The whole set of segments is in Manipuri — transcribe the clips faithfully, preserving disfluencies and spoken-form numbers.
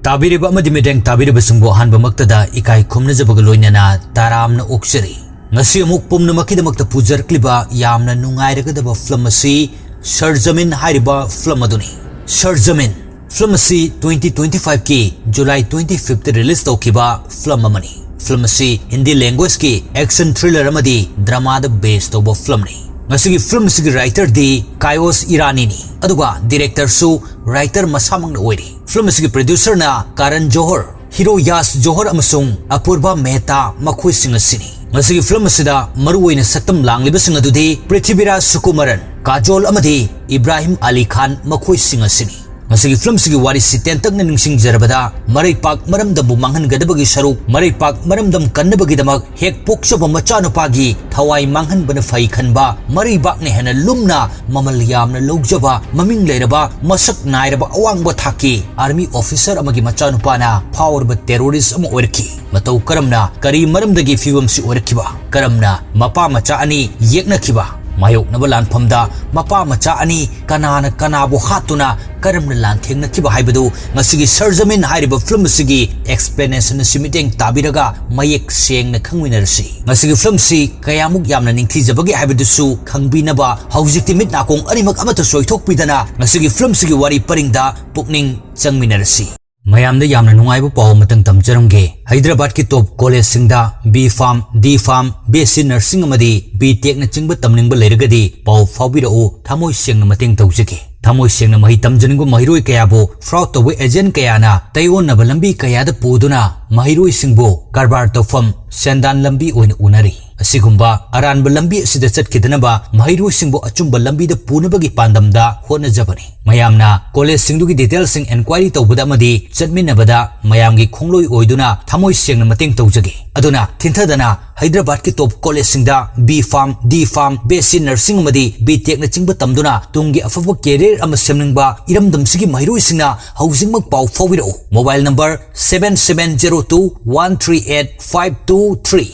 ꯇꯥꯕꯤꯔꯤꯕ ꯑꯃꯗꯤ ꯃꯤꯠꯌꯦꯡ ꯇꯥꯕꯤꯔꯤꯕꯁꯤꯡꯕꯨ ꯑꯍꯥꯟꯕꯃꯛꯇꯗ ꯏꯀꯥꯏ ꯈꯨꯝꯅꯖꯕꯒ ꯂꯣꯏꯅꯅ ꯇꯔꯥꯝꯅ ꯑꯣꯛꯆꯔꯤ꯫ ꯉꯁꯤ ꯑꯃꯨꯛ ꯄꯨꯝꯅꯃꯛꯀꯤꯗꯃꯛꯇ ꯄꯨꯖꯔꯛꯂꯤꯕ ꯌꯥꯝꯅ ꯅꯨꯡꯉꯥꯏꯔꯒꯗꯕ ꯐꯤꯂꯝ ꯑꯁꯤ ꯁꯔꯖꯃꯤꯟ ꯍꯥꯏꯔꯤꯕ ꯐꯤꯂꯝ ꯑꯗꯨꯅꯤ꯫ ꯁꯔꯖꯃꯤꯟ ꯐꯤꯂꯝ ꯑꯁꯤ twenty twenty five ꯀꯤ July twenty fifth release ꯇꯧꯈꯤꯕ ꯐꯤꯂꯝ ꯑꯃꯅꯤ꯫ ꯐꯤꯂꯝ ꯑꯁꯤ ꯍꯤꯟꯗꯤ language ꯀꯤ action thriller ꯑꯃꯗꯤ drama ꯗ base ꯇꯧꯕ ꯐꯤꯂꯝꯅꯤ꯫ ꯉꯁꯤꯒꯤ ꯐꯤꯂꯝ ꯑꯁꯤꯒꯤ writer ꯗꯤ ꯀꯥꯏꯑꯣꯁ ꯏꯔꯥꯅꯤꯅꯤ, ꯑꯗꯨꯒ director ꯁꯨ writer ꯃꯁꯥꯃꯛꯅ ꯑꯣꯏꯔꯤ꯫ ꯐꯤꯂꯝ ꯑꯁꯤꯒꯤ producer ꯅ ꯀꯥꯔꯟ ꯖꯣꯍꯔ, ꯍꯤꯔꯣ ꯌꯥꯁ ꯖꯣꯍꯔ ꯑꯃꯁꯨꯡ ꯑꯄꯨꯔꯕꯥ ꯃꯦꯍꯇꯥ ꯃꯈꯣꯏꯁꯤꯡ ꯑꯁꯤꯅꯤ꯫ ꯉꯁꯤꯒꯤ ꯐꯤꯂꯝ ꯑꯁꯤꯗ ꯃꯔꯨꯑꯣꯏꯅ ꯁꯛꯇꯝ ꯂꯥꯡꯂꯤꯕꯁꯤꯡ ꯑꯗꯨꯗꯤ ꯄ꯭ꯔꯤꯊꯤꯕꯤꯔꯥꯖ ꯁꯨꯀꯨꯃꯥꯔꯟ, ꯀꯥꯖꯣꯜ ꯑꯃꯗꯤ ꯏꯕ꯭ꯔꯥꯍꯤꯝ ꯑꯂꯤ ꯈꯥꯟ ꯃꯈꯣꯏꯁꯤꯡ ꯑꯁꯤꯅꯤ꯫ ꯉꯁꯤꯒꯤ ꯐꯤꯂꯝꯁꯤꯒꯤ ꯋꯥꯔꯤꯁꯤ ꯇꯦꯟꯇꯛꯅ ꯅꯤꯡꯁꯤꯡꯖꯔꯕꯗ, ꯃꯔꯩꯄꯥꯛ ꯃꯔꯝꯗꯝꯕꯨ ꯃꯥꯡꯍꯟꯒꯗꯕꯒꯤ ꯁꯔꯨꯛ ꯃꯔꯩꯄꯥꯛ ꯃꯔꯝꯗꯝ ꯀꯟꯅꯕꯒꯤꯗꯃꯛ ꯍꯦꯛ ꯄꯣꯛꯆꯕ ꯃꯆꯥꯅꯨꯄꯥꯒꯤ ꯊꯋꯥꯏ ꯃꯥꯡꯍꯟꯕꯅ ꯐꯩ ꯈꯟꯕ, ꯃꯔꯩꯕꯥꯛꯅ ꯍꯦꯟꯅ ꯂꯨꯝꯅ ꯃꯃꯜ ꯌꯥꯝꯅ ꯂꯧꯖꯕ, ꯃꯃꯤꯡ ꯂꯩꯔꯕ, ꯃꯁꯛ ꯅꯥꯏꯔꯕ ꯑꯋꯥꯡꯕ ꯊꯥꯛꯀꯤ army officer ꯑꯃꯒꯤ ꯃꯆꯥꯅꯨꯄꯥꯅ ꯐꯥꯎꯔꯕ terrorist ꯑꯃ ꯑꯣꯏꯔꯛꯈꯤ꯫ ꯃꯇꯧ ꯀꯔꯝꯅ, ꯀꯔꯤ ꯃꯔꯝꯗꯒꯤ ꯐꯤꯕꯝꯁꯤ ꯑꯣꯏꯔꯛꯈꯤꯕ? ꯀꯔꯝꯅ ꯃꯄꯥ ꯃꯆꯥ ꯑꯅꯤ ꯌꯦꯛꯅꯈꯤꯕ? ꯃꯥꯌꯣꯛꯅꯕ ꯂꯥꯟꯐꯝꯗ ꯃꯄꯥ ꯃꯆꯥ ꯑꯅꯤ ꯀꯅꯥꯅ ꯀꯅꯥꯕꯨ ꯍꯥꯠꯇꯨꯅ ꯀꯔꯝꯅ ꯂꯥꯟꯊꯦꯡꯅꯈꯤꯕ ꯍꯥꯏꯕꯗꯨ ꯉꯁꯤꯒꯤ ꯁꯔꯖꯃꯤꯟ ꯍꯥꯏꯔꯤꯕ ꯐꯤꯂꯝ ꯑꯁꯤꯒꯤ explanation ꯑꯁꯤ ꯃꯤꯠꯌꯦꯡ ꯇꯥꯕꯤꯔꯒ ꯃꯌꯦꯛ ꯁꯦꯡꯅ ꯈꯪꯃꯤꯟꯅꯔꯁꯤ꯫ ꯉꯁꯤꯒꯤ ꯐꯤꯂꯝ ꯑꯁꯤ ꯀꯌꯥꯃꯨꯛ ꯌꯥꯝꯅ ꯅꯤꯡꯊꯤꯖꯕꯒꯦ ꯍꯥꯏꯕꯗꯨꯁꯨ ꯈꯪꯕꯤꯅꯕ ꯍꯧꯖꯤꯛꯇꯤ ꯃꯤꯠ ꯅꯥꯀꯣꯡ ꯑꯅꯤꯃꯛ ꯑꯃꯠꯇ ꯁꯣꯏꯊꯣꯛꯄꯤꯗꯅ ꯉꯁꯤꯒꯤ ꯐꯤꯂꯝ ꯑꯁꯤꯒꯤ ꯋꯥꯔꯤ ꯄꯔꯤꯡꯗ ꯄꯨꯛꯅꯤꯡ ꯆꯪꯃꯤꯟꯅꯔꯁꯤ꯫ ꯃꯌꯥꯝꯗ ꯌꯥꯝꯅ ꯅꯨꯡꯉꯥꯏꯕ ꯄꯥꯎ ꯑꯃꯇꯪ ꯇꯝꯖꯔꯝꯒꯦ꯫ ꯍꯩꯗ꯭ꯔꯕꯥꯗꯀꯤ top collegeꯁꯤꯡꯗ B Pharm, D Pharm, B S C Nursing ꯑꯃꯗꯤ B Tech ꯅꯆꯤꯡꯕ ꯇꯝꯅꯤꯡꯕ ꯂꯩꯔꯒꯗꯤ ꯄꯥꯎ ꯐꯥꯎꯕꯤꯔꯛꯎ, ꯊꯃꯣꯏ ꯁꯦꯡꯅ ꯃꯇꯦꯡ ꯇꯧꯖꯒꯦ꯫ ꯊꯃꯣꯏ ꯁꯦꯡꯅ ꯃꯍꯩ ꯇꯝꯖꯅꯤꯡꯕ ꯃꯍꯩꯔꯣꯏ ꯀꯌꯥꯕꯨ fraud ꯇꯧꯕ agent ꯀꯌꯥꯅ ꯇꯩꯑꯣꯟꯅꯕ ꯂꯝꯕꯤ ꯀꯌꯥꯗ ꯄꯨꯗꯨꯅ ꯃꯍꯩꯔꯣꯏꯁꯤꯡꯕꯨ ꯀꯔꯕꯥꯔ ꯇꯧꯐꯝ, ꯁꯦꯟꯗꯥꯟ ꯂꯝꯕꯤ ꯑꯣꯏꯅ ꯎꯅꯔꯤ꯫ ꯑꯁꯤꯒꯨꯝꯕ ꯑꯔꯥꯟꯕ ꯂꯝꯕꯤ ꯑꯁꯤꯗ ꯆꯠꯈꯤꯗꯅꯕ ꯃꯍꯩꯔꯣꯏꯁꯤꯡꯕꯨ ꯑꯆꯨꯝꯕ ꯂꯝꯕꯤꯗ ꯄꯨꯅꯕꯒꯤ ꯄꯥꯟꯗꯝꯗ ꯍꯣꯠꯅꯖꯕꯅꯤ꯫ ꯃꯌꯥꯝꯅ collegeꯁꯤꯡꯗꯨꯒꯤ detailꯁꯤꯡ enquiry ꯇꯧꯕꯗ ꯑꯃꯗꯤ ꯆꯠꯃꯤꯟꯅꯕꯗ ꯃꯌꯥꯝꯒꯤ ꯈꯣꯡꯂꯣꯏ ꯑꯣꯏꯗꯨꯅ ꯊꯃꯣꯏ ꯁꯦꯡꯅ ꯃꯇꯦꯡ ꯇꯧꯖꯒꯦ꯫ ꯑꯗꯨꯅ ꯊꯤꯟꯊꯗꯅ ꯍꯩꯗ꯭ꯔꯕꯥꯗꯀꯤ top collegeꯁꯤꯡꯗ B Pharm, D Pharm, B S C Nursing ꯑꯃꯗꯤ B Tech ꯅꯆꯤꯡꯕ ꯇꯝꯗꯨꯅ ꯇꯨꯡꯒꯤ ꯑꯐꯕ career ꯑꯃ ꯁꯦꯝꯅꯤꯡꯕ ꯏꯔꯝꯗꯝꯁꯤꯒꯤ ꯃꯍꯩꯔꯣꯏꯁꯤꯡꯅ ꯍꯧꯖꯤꯛꯃꯛ ꯄꯥꯎ ꯐꯥꯎꯕꯤꯔꯛꯎ꯫ Mobile number seven seven zero two one three eight five two three꯫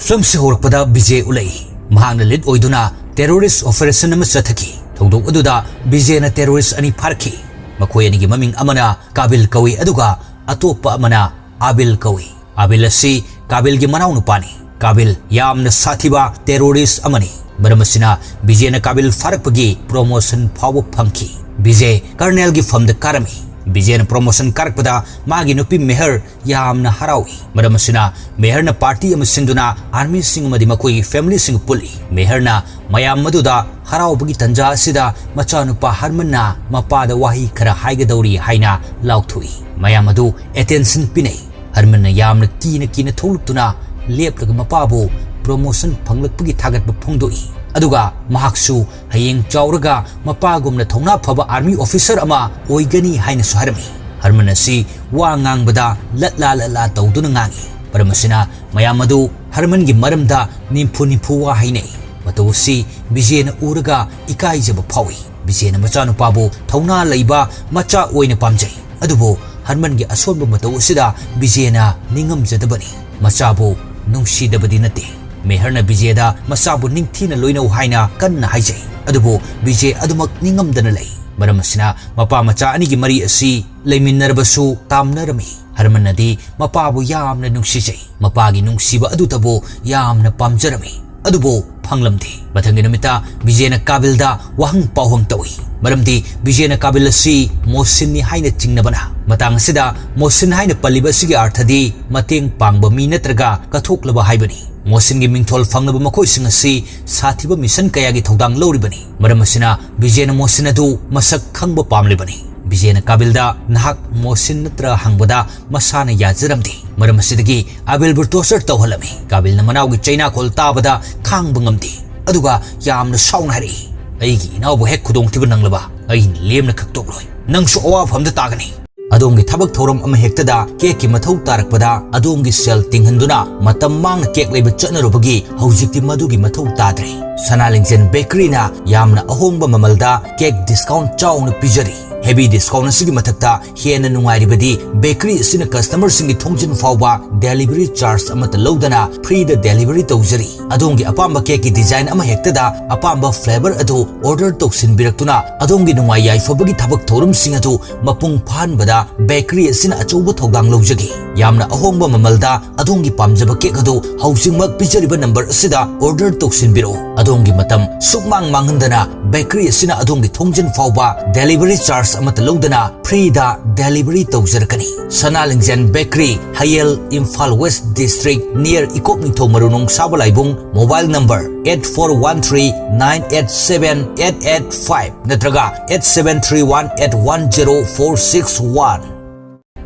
ꯐꯤꯂꯝꯁꯤ ꯍꯧꯔꯛꯄꯗ ꯕꯤꯖꯦ ꯎꯠꯂꯛꯏ꯫ ꯃꯍꯥꯛꯅ lead ꯑꯣꯏꯗꯨꯅ terrorist operation ꯑꯃ ꯆꯠꯊꯈꯤ꯫ ꯊꯧꯗꯣꯛ ꯑꯗꯨꯗ ꯕꯤꯖꯦꯅ terrorist ꯑꯅꯤ ꯐꯥꯔꯛꯈꯤ꯫ ꯃꯈꯣꯏ ꯑꯅꯤꯒꯤ ꯃꯃꯤꯡ ꯑꯃꯅ ꯀꯥꯕꯤꯜ ꯀꯧꯏ, ꯑꯗꯨꯒ ꯑꯇꯣꯞꯄ ꯑꯃꯅ ꯑꯥꯕꯤꯜ ꯀꯧꯏ꯫ ꯑꯥꯕꯤꯜ ꯑꯁꯤ ꯀꯥꯕꯤꯜꯒꯤ ꯃꯅꯥꯎꯅꯨꯄꯥꯅꯤ꯫ ꯀꯥꯕꯤꯜ ꯌꯥꯝꯅ ꯁꯥꯊꯤꯕ terrorist ꯑꯃꯅꯤ꯫ ꯃꯔꯝ ꯑꯁꯤꯅ ꯕꯤꯖꯦꯅ ꯀꯥꯕꯤꯜ ꯐꯥꯔꯛꯄꯒꯤ promotion ꯐꯥꯎꯕ ꯐꯪꯈꯤ꯫ ꯕꯤꯖꯦ colonelꯒꯤ ꯐꯝꯗ ꯀꯥꯔꯝꯃꯤ꯫ ꯕꯤꯖꯦꯅ promotion ꯀꯥꯔꯛꯄꯗ ꯃꯥꯒꯤ ꯅꯨꯄꯤ ꯃꯦꯍꯔ ꯌꯥꯝꯅ ꯍꯔꯥꯎꯏ꯫ ꯃꯔꯝ ꯑꯁꯤꯅ ꯃꯦꯍꯔꯅ party ꯑꯃ ꯁꯤꯟꯗꯨꯅ armyꯁꯤꯡ ꯑꯃꯗꯤ ꯃꯈꯣꯏꯒꯤ familyꯁꯤꯡ ꯄꯨꯜꯂꯤ꯫ ꯃꯦꯍꯔꯅ ꯃꯌꯥꯝ ꯑꯗꯨꯗ ꯍꯔꯥꯎꯕꯒꯤ ꯇꯟꯖꯥ ꯑꯁꯤꯗ ꯃꯆꯥꯅꯨꯄꯥ ꯍꯔꯃꯟꯅ ꯃꯄꯥꯗ ꯋꯥꯍꯩ ꯈꯔ ꯍꯥꯏꯒꯗꯧꯔꯤ ꯍꯥꯏꯅ ꯂꯥꯎꯊꯣꯛꯏ꯫ ꯃꯌꯥꯝ ꯑꯗꯨ attention ꯄꯤꯅꯩ꯫ ꯍꯔꯃꯟꯅ ꯌꯥꯝꯅ ꯀꯤꯅ ꯀꯤꯅ ꯊꯣꯛꯂꯛꯇꯨꯅ ꯂꯦꯞꯂꯒ ꯃꯄꯥꯕꯨ promotion ꯐꯪꯂꯛꯄꯒꯤ ꯊꯥꯒꯠꯄ ꯐꯣꯡꯗꯣꯛꯏ꯫ ꯑꯗꯨꯒ ꯃꯍꯥꯛꯁꯨ ꯍꯌꯦꯡ ꯆꯥꯎꯔꯒ ꯃꯄꯥꯒꯨꯝꯅ ꯊꯧꯅꯥ ꯐꯕ army officer ꯑꯃ ꯑꯣꯏꯒꯅꯤ ꯍꯥꯏꯅꯁꯨ ꯍꯥꯏꯔꯝꯃꯤ꯫ ꯍꯔꯃꯟ ꯑꯁꯤ ꯋꯥ ꯉꯥꯡꯕꯗ ꯂꯠꯂꯥ ꯂꯠꯂꯥ ꯇꯧꯗꯨꯅ ꯉꯥꯡꯏ꯫ ꯃꯔꯝ ꯑꯁꯤꯅ ꯃꯌꯥꯝ ꯑꯗꯨ ꯍꯔꯃꯟꯒꯤ ꯃꯔꯝꯗ ꯅꯤꯝꯐꯨ ꯅꯤꯝꯐꯨ ꯋꯥ ꯍꯥꯏꯅꯩ꯫ ꯃꯇꯧ ꯑꯁꯤ ꯕꯤꯖꯦꯅ ꯎꯔꯒ ꯏꯀꯥꯏꯖꯕ ꯐꯥꯎꯏ꯫ ꯕꯤꯖꯦꯅ ꯃꯆꯥꯅꯨꯄꯥꯕꯨ ꯊꯧꯅꯥ ꯂꯩꯕ ꯃꯆꯥ ꯑꯣꯏꯅ ꯄꯥꯝꯖꯩ꯫ ꯑꯗꯨꯕꯨ ꯍꯔꯃꯟꯒꯤ ꯑꯁꯣꯟꯕ ꯃꯇꯧ ꯑꯁꯤꯗ ꯕꯤꯖꯦꯅ ꯅꯤꯡꯉꯝꯖꯗꯕꯅꯤ꯫ ꯃꯆꯥꯕꯨ ꯅꯨꯡꯁꯤꯗꯕꯗꯤ ꯅꯠꯇꯦ꯫ ꯃꯦꯍꯔꯅ ꯕꯤꯖꯦꯗ ꯃꯆꯥꯕꯨ ꯅꯤꯡꯊꯤꯅ ꯂꯣꯏꯅꯧ ꯍꯥꯏꯅ ꯀꯟꯅ ꯍꯥꯏꯖꯩ꯫ ꯑꯗꯨꯕꯨ ꯕꯤꯖꯦ ꯑꯗꯨꯃꯛ ꯅꯤꯡꯉꯝꯗꯅ ꯂꯩ꯫ ꯃꯔꯝ ꯑꯁꯤꯅ ꯃꯄꯥ ꯃꯆꯥ ꯑꯅꯤꯒꯤ ꯃꯔꯤ ꯑꯁꯤ ꯂꯩꯃꯤꯟꯅꯔꯕꯁꯨ ꯇꯥꯝꯅꯔꯝꯃꯤ꯫ ꯍꯔꯃꯟꯅꯗꯤ ꯃꯄꯥꯕꯨ ꯌꯥꯝꯅ ꯅꯨꯡꯁꯤꯖꯩ꯫ ꯃꯄꯥꯒꯤ ꯅꯨꯡꯁꯤꯕ ꯑꯗꯨꯇꯕꯨ ꯌꯥꯝꯅ ꯄꯥꯝꯖꯔꯝꯃꯤ꯫ ꯑꯗꯨꯕꯨ ꯐꯪꯂꯝꯗꯦ꯫ ꯃꯊꯪꯒꯤ ꯅꯨꯃꯤꯠꯇ ꯕꯤꯖꯦꯅ ꯀꯥꯕꯤꯜꯗ ꯋꯥꯍꯪ ꯄꯥꯎꯍꯪ ꯇꯧꯏ꯫ ꯃꯔꯝꯗꯤ ꯕꯤꯖꯦꯅ ꯀꯥꯕꯤꯜ ꯑꯁꯤ ꯃꯣꯁꯤꯟꯅꯤ ꯍꯥꯏꯅ ꯆꯤꯡꯅꯕꯅ꯫ ꯃꯇꯥꯡ ꯑꯁꯤꯗ ꯃꯣꯁꯤꯟ ꯍꯥꯏꯅ ꯄꯜꯂꯤꯕ ꯑꯁꯤꯒꯤ ꯑꯔꯊꯗꯤ ꯃꯇꯦꯡ ꯄꯥꯡꯕ ꯃꯤ ꯅꯠꯇ꯭ꯔꯒ ꯀꯠꯊꯣꯛꯂꯕ ꯍꯥꯏꯕꯅꯤ꯫ ꯃꯣꯁꯤꯟꯒꯤ ꯃꯤꯡꯊꯣꯜ ꯐꯪꯂꯕ ꯃꯈꯣꯏꯁꯤꯡ ꯑꯁꯤ ꯁꯥꯊꯤꯕ mission ꯀꯌꯥꯒꯤ ꯊꯧꯗꯥꯡ ꯂꯧꯔꯤꯕꯅꯤ꯫ ꯃꯔꯝ ꯑꯁꯤꯅ ꯕꯤꯖꯦꯅ ꯃꯣꯁꯤꯟ ꯑꯗꯨ ꯃꯁꯛ ꯈꯪꯕ ꯄꯥꯝꯂꯤꯕꯅꯤ꯫ ꯕꯤꯖꯦꯅ ꯀꯥꯕꯤꯜꯗ "ꯅꯍꯥꯛ ꯃꯣꯁꯤꯟ ꯅꯠꯇ꯭ꯔꯥ?" ꯍꯪꯕꯗ ꯃꯁꯥꯅ ꯌꯥꯖꯔꯝꯗꯦ꯫ ꯃꯔꯝ ꯑꯁꯤꯗꯒꯤ ꯑꯥꯕꯤꯜꯕꯨ torture ꯇꯧꯍꯜꯂꯝꯃꯤ꯫ ꯀꯥꯕꯤꯜꯅ ꯃꯅꯥꯎꯒꯤ ꯆꯩꯅꯥꯈꯣꯜ ꯇꯥꯕꯗ ꯈꯥꯡꯕ ꯉꯝꯗꯦ꯫ ꯑꯗꯨꯒ ꯌꯥꯝꯅ ꯁꯥꯎꯅ ꯍꯥꯏꯔꯛꯏ, "ꯑꯩꯒꯤ ꯏꯅꯥꯎꯕꯨ ꯍꯦꯛ ꯈꯨꯗꯣꯡꯊꯤꯕ ꯅꯪꯂꯕ ꯑꯩꯅ ꯂꯦꯝꯅ ꯈꯛꯇꯣꯛꯂꯣꯏ꯫ ꯅꯪꯁꯨ ꯑꯋꯥꯐꯝꯗ ꯇꯥꯒꯅꯤ"꯫ ꯑꯗꯣꯝꯒꯤ ꯊꯕꯛ ꯊꯧꯔꯝ ꯑꯃ ꯍꯦꯛꯇꯗ ꯀꯦꯛꯀꯤ ꯃꯊꯧ ꯇꯥꯔꯛꯄꯗ ꯑꯗꯣꯝꯒꯤ ꯁꯦꯜ ꯇꯤꯡꯍꯟꯗꯨꯅ ꯃꯇꯝ ꯃꯥꯡꯅ ꯀꯦꯛ ꯂꯩꯕ ꯆꯠꯅꯔꯨꯕꯒꯤ ꯍꯧꯖꯤꯛꯇꯤ ꯃꯗꯨꯒꯤ ꯃꯊꯧ ꯇꯥꯗ꯭ꯔꯦ꯫ ꯁꯅꯥ ꯂꯤꯡꯖꯦꯜ ꯕꯦꯀꯔꯤꯅ ꯌꯥꯝꯅ ꯑꯍꯣꯡꯕ ꯃꯃꯜꯗ ꯀꯦꯛ ꯗꯤꯁꯀꯥꯎꯟ ꯆꯥꯎꯅ ꯄꯤꯖꯔꯤ꯫ ꯍꯦꯚꯤ ꯗꯤꯁꯀꯥꯎꯟ ꯑꯁꯤꯒꯤ ꯃꯊꯛꯇ ꯍꯦꯟꯅ ꯅꯨꯡꯉꯥꯏꯔꯤꯕꯗꯤ ꯕꯦꯀꯔꯤ ꯑꯁꯤꯅ ꯀꯁꯇꯃꯔꯁꯤꯡꯒꯤ ꯊꯣꯡꯖꯤꯟ ꯐꯥꯎꯕ ꯗꯦꯂꯤꯚꯔꯤ ꯆꯥꯔꯖ ꯑꯃꯠꯇ ꯂꯧꯗꯅ ꯐ꯭ꯔꯤꯗ ꯗꯦꯂꯤꯚꯔꯤ ꯇꯧꯖꯔꯤ꯫ ꯑꯗꯣꯝꯒꯤ ꯑꯄꯥꯝꯕ ꯀꯦꯛꯀꯤ ꯗꯤꯖꯥꯏꯟ ꯑꯃ ꯍꯦꯛꯇꯗ ꯑꯄꯥꯝꯕ ꯐ꯭ꯂꯦꯚꯔ ꯑꯗꯨ ꯑꯣꯔꯗꯔ ꯇꯧꯁꯤꯟꯕꯤꯔꯛꯇꯨꯅ ꯑꯗꯣꯝꯒꯤ ꯅꯨꯡꯉꯥꯏ ꯌꯥꯏꯐꯕꯒꯤ ꯊꯕꯛ ꯊꯧꯔꯝꯁꯤꯡ ꯑꯗꯨ ꯃꯄꯨꯡ ꯐꯥꯍꯟꯕꯗ ꯕꯦꯀꯔꯤ ꯑꯁꯤꯅ ꯑꯆꯧꯕ ꯊꯧꯗꯥꯡ ꯂꯧꯖꯒꯦ꯫ ꯌꯥꯝꯅ ꯑꯍꯣꯡꯕ ꯃꯃꯜꯗ ꯑꯗꯣꯝꯒꯤ ꯄꯥꯝꯖꯕ ꯀꯦꯛ ꯑꯗꯨ ꯍꯧꯖꯤꯛꯃꯛ ꯄꯤꯖꯔꯤꯕ ꯅꯝꯕꯔ ꯑꯁꯤꯗ ꯑꯣꯔꯗꯔ ꯇꯧꯁꯤꯟꯕꯤꯔꯛꯎ꯫ ꯑꯗꯣꯝꯒꯤ ꯃꯇꯝ ꯁꯨꯛꯃꯥꯡ ꯃꯥꯡꯍꯟꯗꯅ ꯕꯦꯀꯔꯤ ꯑꯁꯤꯅ ꯑꯗꯣꯝꯒꯤ ꯊꯣꯡꯖꯤꯟ ꯐꯥꯎꯕ ꯗꯦꯂꯤꯚꯔꯤ ꯆꯥꯔꯖ ꯑꯃꯠꯇ ꯂꯧꯗꯅ ꯐ꯭ꯔꯤꯗ ꯗꯦꯂꯤꯚꯔꯤ ꯇꯧꯖꯔꯛꯀꯅꯤ꯫ Sana Lingjel bakery, Hayel, Imphal west district, near Ikok Ningthou Maru Nongsaba Laibung. Mobile number eight four one three nine eight seven eight eight five ꯅꯠꯇ꯭ꯔꯒ eight seven three one eight one zero four six one꯫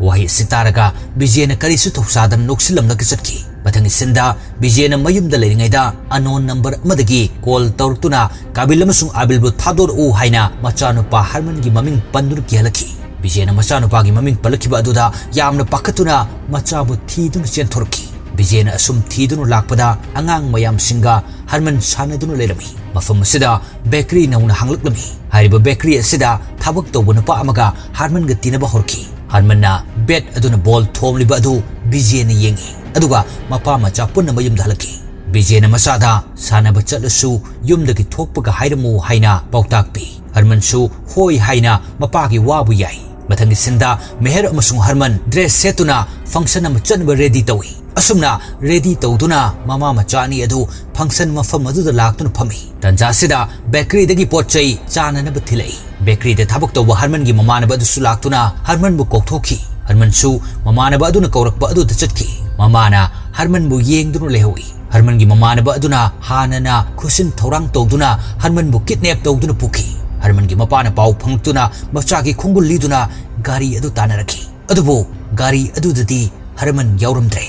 ꯋꯥꯍꯩ ꯑꯁꯤ ꯇꯥꯔꯒ ꯕꯤꯖꯦꯅ ꯀꯔꯤꯁꯨ ꯊꯧꯁꯥꯗꯅ ꯅꯣꯛꯁꯤꯜꯂꯝꯂꯒ ꯆꯠꯈꯤ꯫ ꯃꯊꯪꯒꯤ ꯁꯤꯟꯗ ꯕꯤꯖꯦꯅ ꯃꯌꯨꯝꯗ ꯂꯩꯔꯤꯉꯩꯗ ꯑꯅꯣꯟ ꯅꯝꯕꯔ ꯑꯃꯗꯒꯤ ꯀꯣꯜ ꯇꯧꯔꯛꯇꯨꯅ ꯀꯥꯕꯤꯜ ꯑꯃꯁꯨꯡ ꯑꯥꯕꯤꯜꯕꯨ ꯊꯥꯗꯣꯔꯛꯎ ꯍꯥꯏꯅ ꯃꯆꯥꯅꯨꯄꯥ ꯍꯔꯃꯟꯒꯤ ꯃꯃꯤꯡ ꯄꯟꯗꯨꯅ ꯀꯤꯍꯜꯂꯛꯈꯤ꯫ ꯕꯤꯖꯦꯅ ꯃꯆꯥꯅꯨꯄꯥꯒꯤ ꯃꯃꯤꯡ ꯄꯜꯂꯛꯈꯤꯕ ꯑꯗꯨꯗ ꯌꯥꯝꯅ ꯄꯥꯈꯠꯇꯨꯅ ꯃꯆꯥꯕꯨ ꯊꯤꯗꯨꯅ ꯆꯦꯟꯊꯣꯔꯛꯈꯤ꯫ ꯕꯤꯖꯦꯅ ꯑꯁꯨꯝ ꯊꯤꯗꯨꯅ ꯂꯥꯛꯄꯗ ꯑꯉꯥꯡ ꯃꯌꯥꯝꯁꯤꯡꯒ ꯍꯔꯃꯟ ꯁꯥꯟꯅꯗꯨꯅ ꯂꯩꯔꯝꯃꯤ꯫ ꯃꯐꯝ ꯑꯁꯤꯗ ꯕꯦꯀꯔꯤ ꯅꯧꯅ ꯍꯥꯡꯂꯛꯂꯝꯃꯤ꯫ ꯍꯥꯏꯔꯤꯕ ꯕꯦꯀꯔꯤ ꯑꯁꯤꯗ ꯊꯕꯛ ꯇꯧꯕ ꯅꯨꯄꯥ ꯑꯃꯒ ꯍꯔꯃꯟꯒ ꯇꯤꯟꯅꯕ ꯍꯧꯔꯛꯈꯤ꯫ ꯍꯔꯃꯟꯅ ꯕꯦꯠ ꯑꯗꯨꯅ ꯕꯣꯜ ꯊꯣꯝꯂꯤꯕ ꯑꯗꯨ ꯕꯤꯖꯦꯅ ꯌꯦꯡꯉꯤ, ꯑꯗꯨꯒ ꯃꯄꯥ ꯃꯆꯥ ꯄꯨꯟꯅ ꯃꯌꯨꯝꯗ ꯍꯜꯂꯛꯈꯤ꯫ ꯕꯤꯖꯦꯅ ꯃꯆꯥꯗ ꯁꯥꯟꯅꯕ ꯆꯠꯂꯁꯨ ꯌꯨꯝꯗꯒꯤ ꯊꯣꯛꯄꯒ ꯍꯥꯏꯔꯝꯃꯨ ꯍꯥꯏꯅ ꯄꯥꯎꯇꯥꯛ ꯄꯤ꯫ ꯍꯔꯃꯟꯁꯨ ꯍꯣꯏ ꯍꯥꯏꯅ ꯃꯄꯥꯒꯤ ꯋꯥꯕꯨ ꯌꯥꯏ꯫ ꯃꯊꯪꯒꯤ ꯁꯤꯟꯗ ꯃꯦꯍꯔ ꯑꯃꯁꯨꯡ ꯍꯔꯃꯟ ꯗ꯭ꯔꯦꯁ ꯁꯦꯠꯇꯨꯅ ꯐꯪꯁꯟ ꯑꯃ ꯆꯠꯅꯕ ꯔꯦꯗꯤ ꯇꯧꯏ꯫ ꯑꯁꯨꯝꯅ ꯔꯦꯗꯤ ꯇꯧꯗꯨꯅ ꯃꯃꯥ ꯃꯆꯥ ꯑꯅꯤ ꯑꯗꯨ ꯐꯪꯁꯟ ꯃꯐꯝ ꯑꯗꯨꯗ ꯂꯥꯛꯇꯨꯅ ꯐꯝꯃꯤ꯫ ꯇꯟꯖꯥ ꯑꯁꯤꯗ ꯕꯦꯀꯔꯤꯗꯒꯤ ꯄꯣꯠ ꯆꯩ ꯆꯥꯅꯅꯕ ꯊꯤꯜꯂꯛꯏ꯫ ꯕꯦꯀꯔꯤꯗ ꯊꯕꯛ ꯇꯧꯕ ꯍꯔꯃꯟꯒꯤ ꯃꯃꯥꯟꯅꯕ ꯑꯗꯨꯁꯨ ꯂꯥꯛꯇꯨꯅ ꯍꯔꯃꯟꯕꯨ ꯀꯧꯊꯣꯛꯈꯤ꯫ ꯍꯔꯃꯟꯁꯨ ꯃꯃꯥꯟꯅꯕ ꯑꯗꯨꯅ ꯀꯧꯔꯛꯄ ꯑꯗꯨꯗ ꯆꯠꯈꯤ꯫ ꯃꯃꯥꯅ ꯍꯔꯃꯟꯕꯨ ꯌꯦꯡꯗꯨꯅ ꯂꯩꯍꯧꯏ꯫ ꯍꯔꯃꯟꯒꯤ ꯃꯃꯥꯟꯅꯕ ꯑꯗꯨꯅ ꯍꯥꯟꯅꯅ ꯈꯨꯠꯁꯤꯟ ꯊꯧꯔꯥꯡ ꯇꯧꯗꯨꯅ ꯍꯔꯃꯟꯕꯨ ꯀꯤꯗꯅꯦꯞ ꯇꯧꯗꯨꯅ ꯄꯨꯈꯤ꯫ ꯍꯔꯃꯟꯒꯤ ꯃꯄꯥꯅ ꯄꯥꯎ ꯐꯪꯂꯛꯇꯨꯅ ꯃꯆꯥꯒꯤ ꯈꯣꯡꯒꯨꯜ ꯂꯤꯗꯨꯅ ꯒꯥꯔꯤ ꯑꯗꯨ ꯇꯥꯟꯅꯔꯛꯈꯤ꯫ ꯑꯗꯨꯕꯨ ꯒꯥꯔꯤ ꯑꯗꯨꯗꯗꯤ ꯍꯔꯃꯟ ꯌꯥꯎꯔꯝꯗ꯭ꯔꯦ,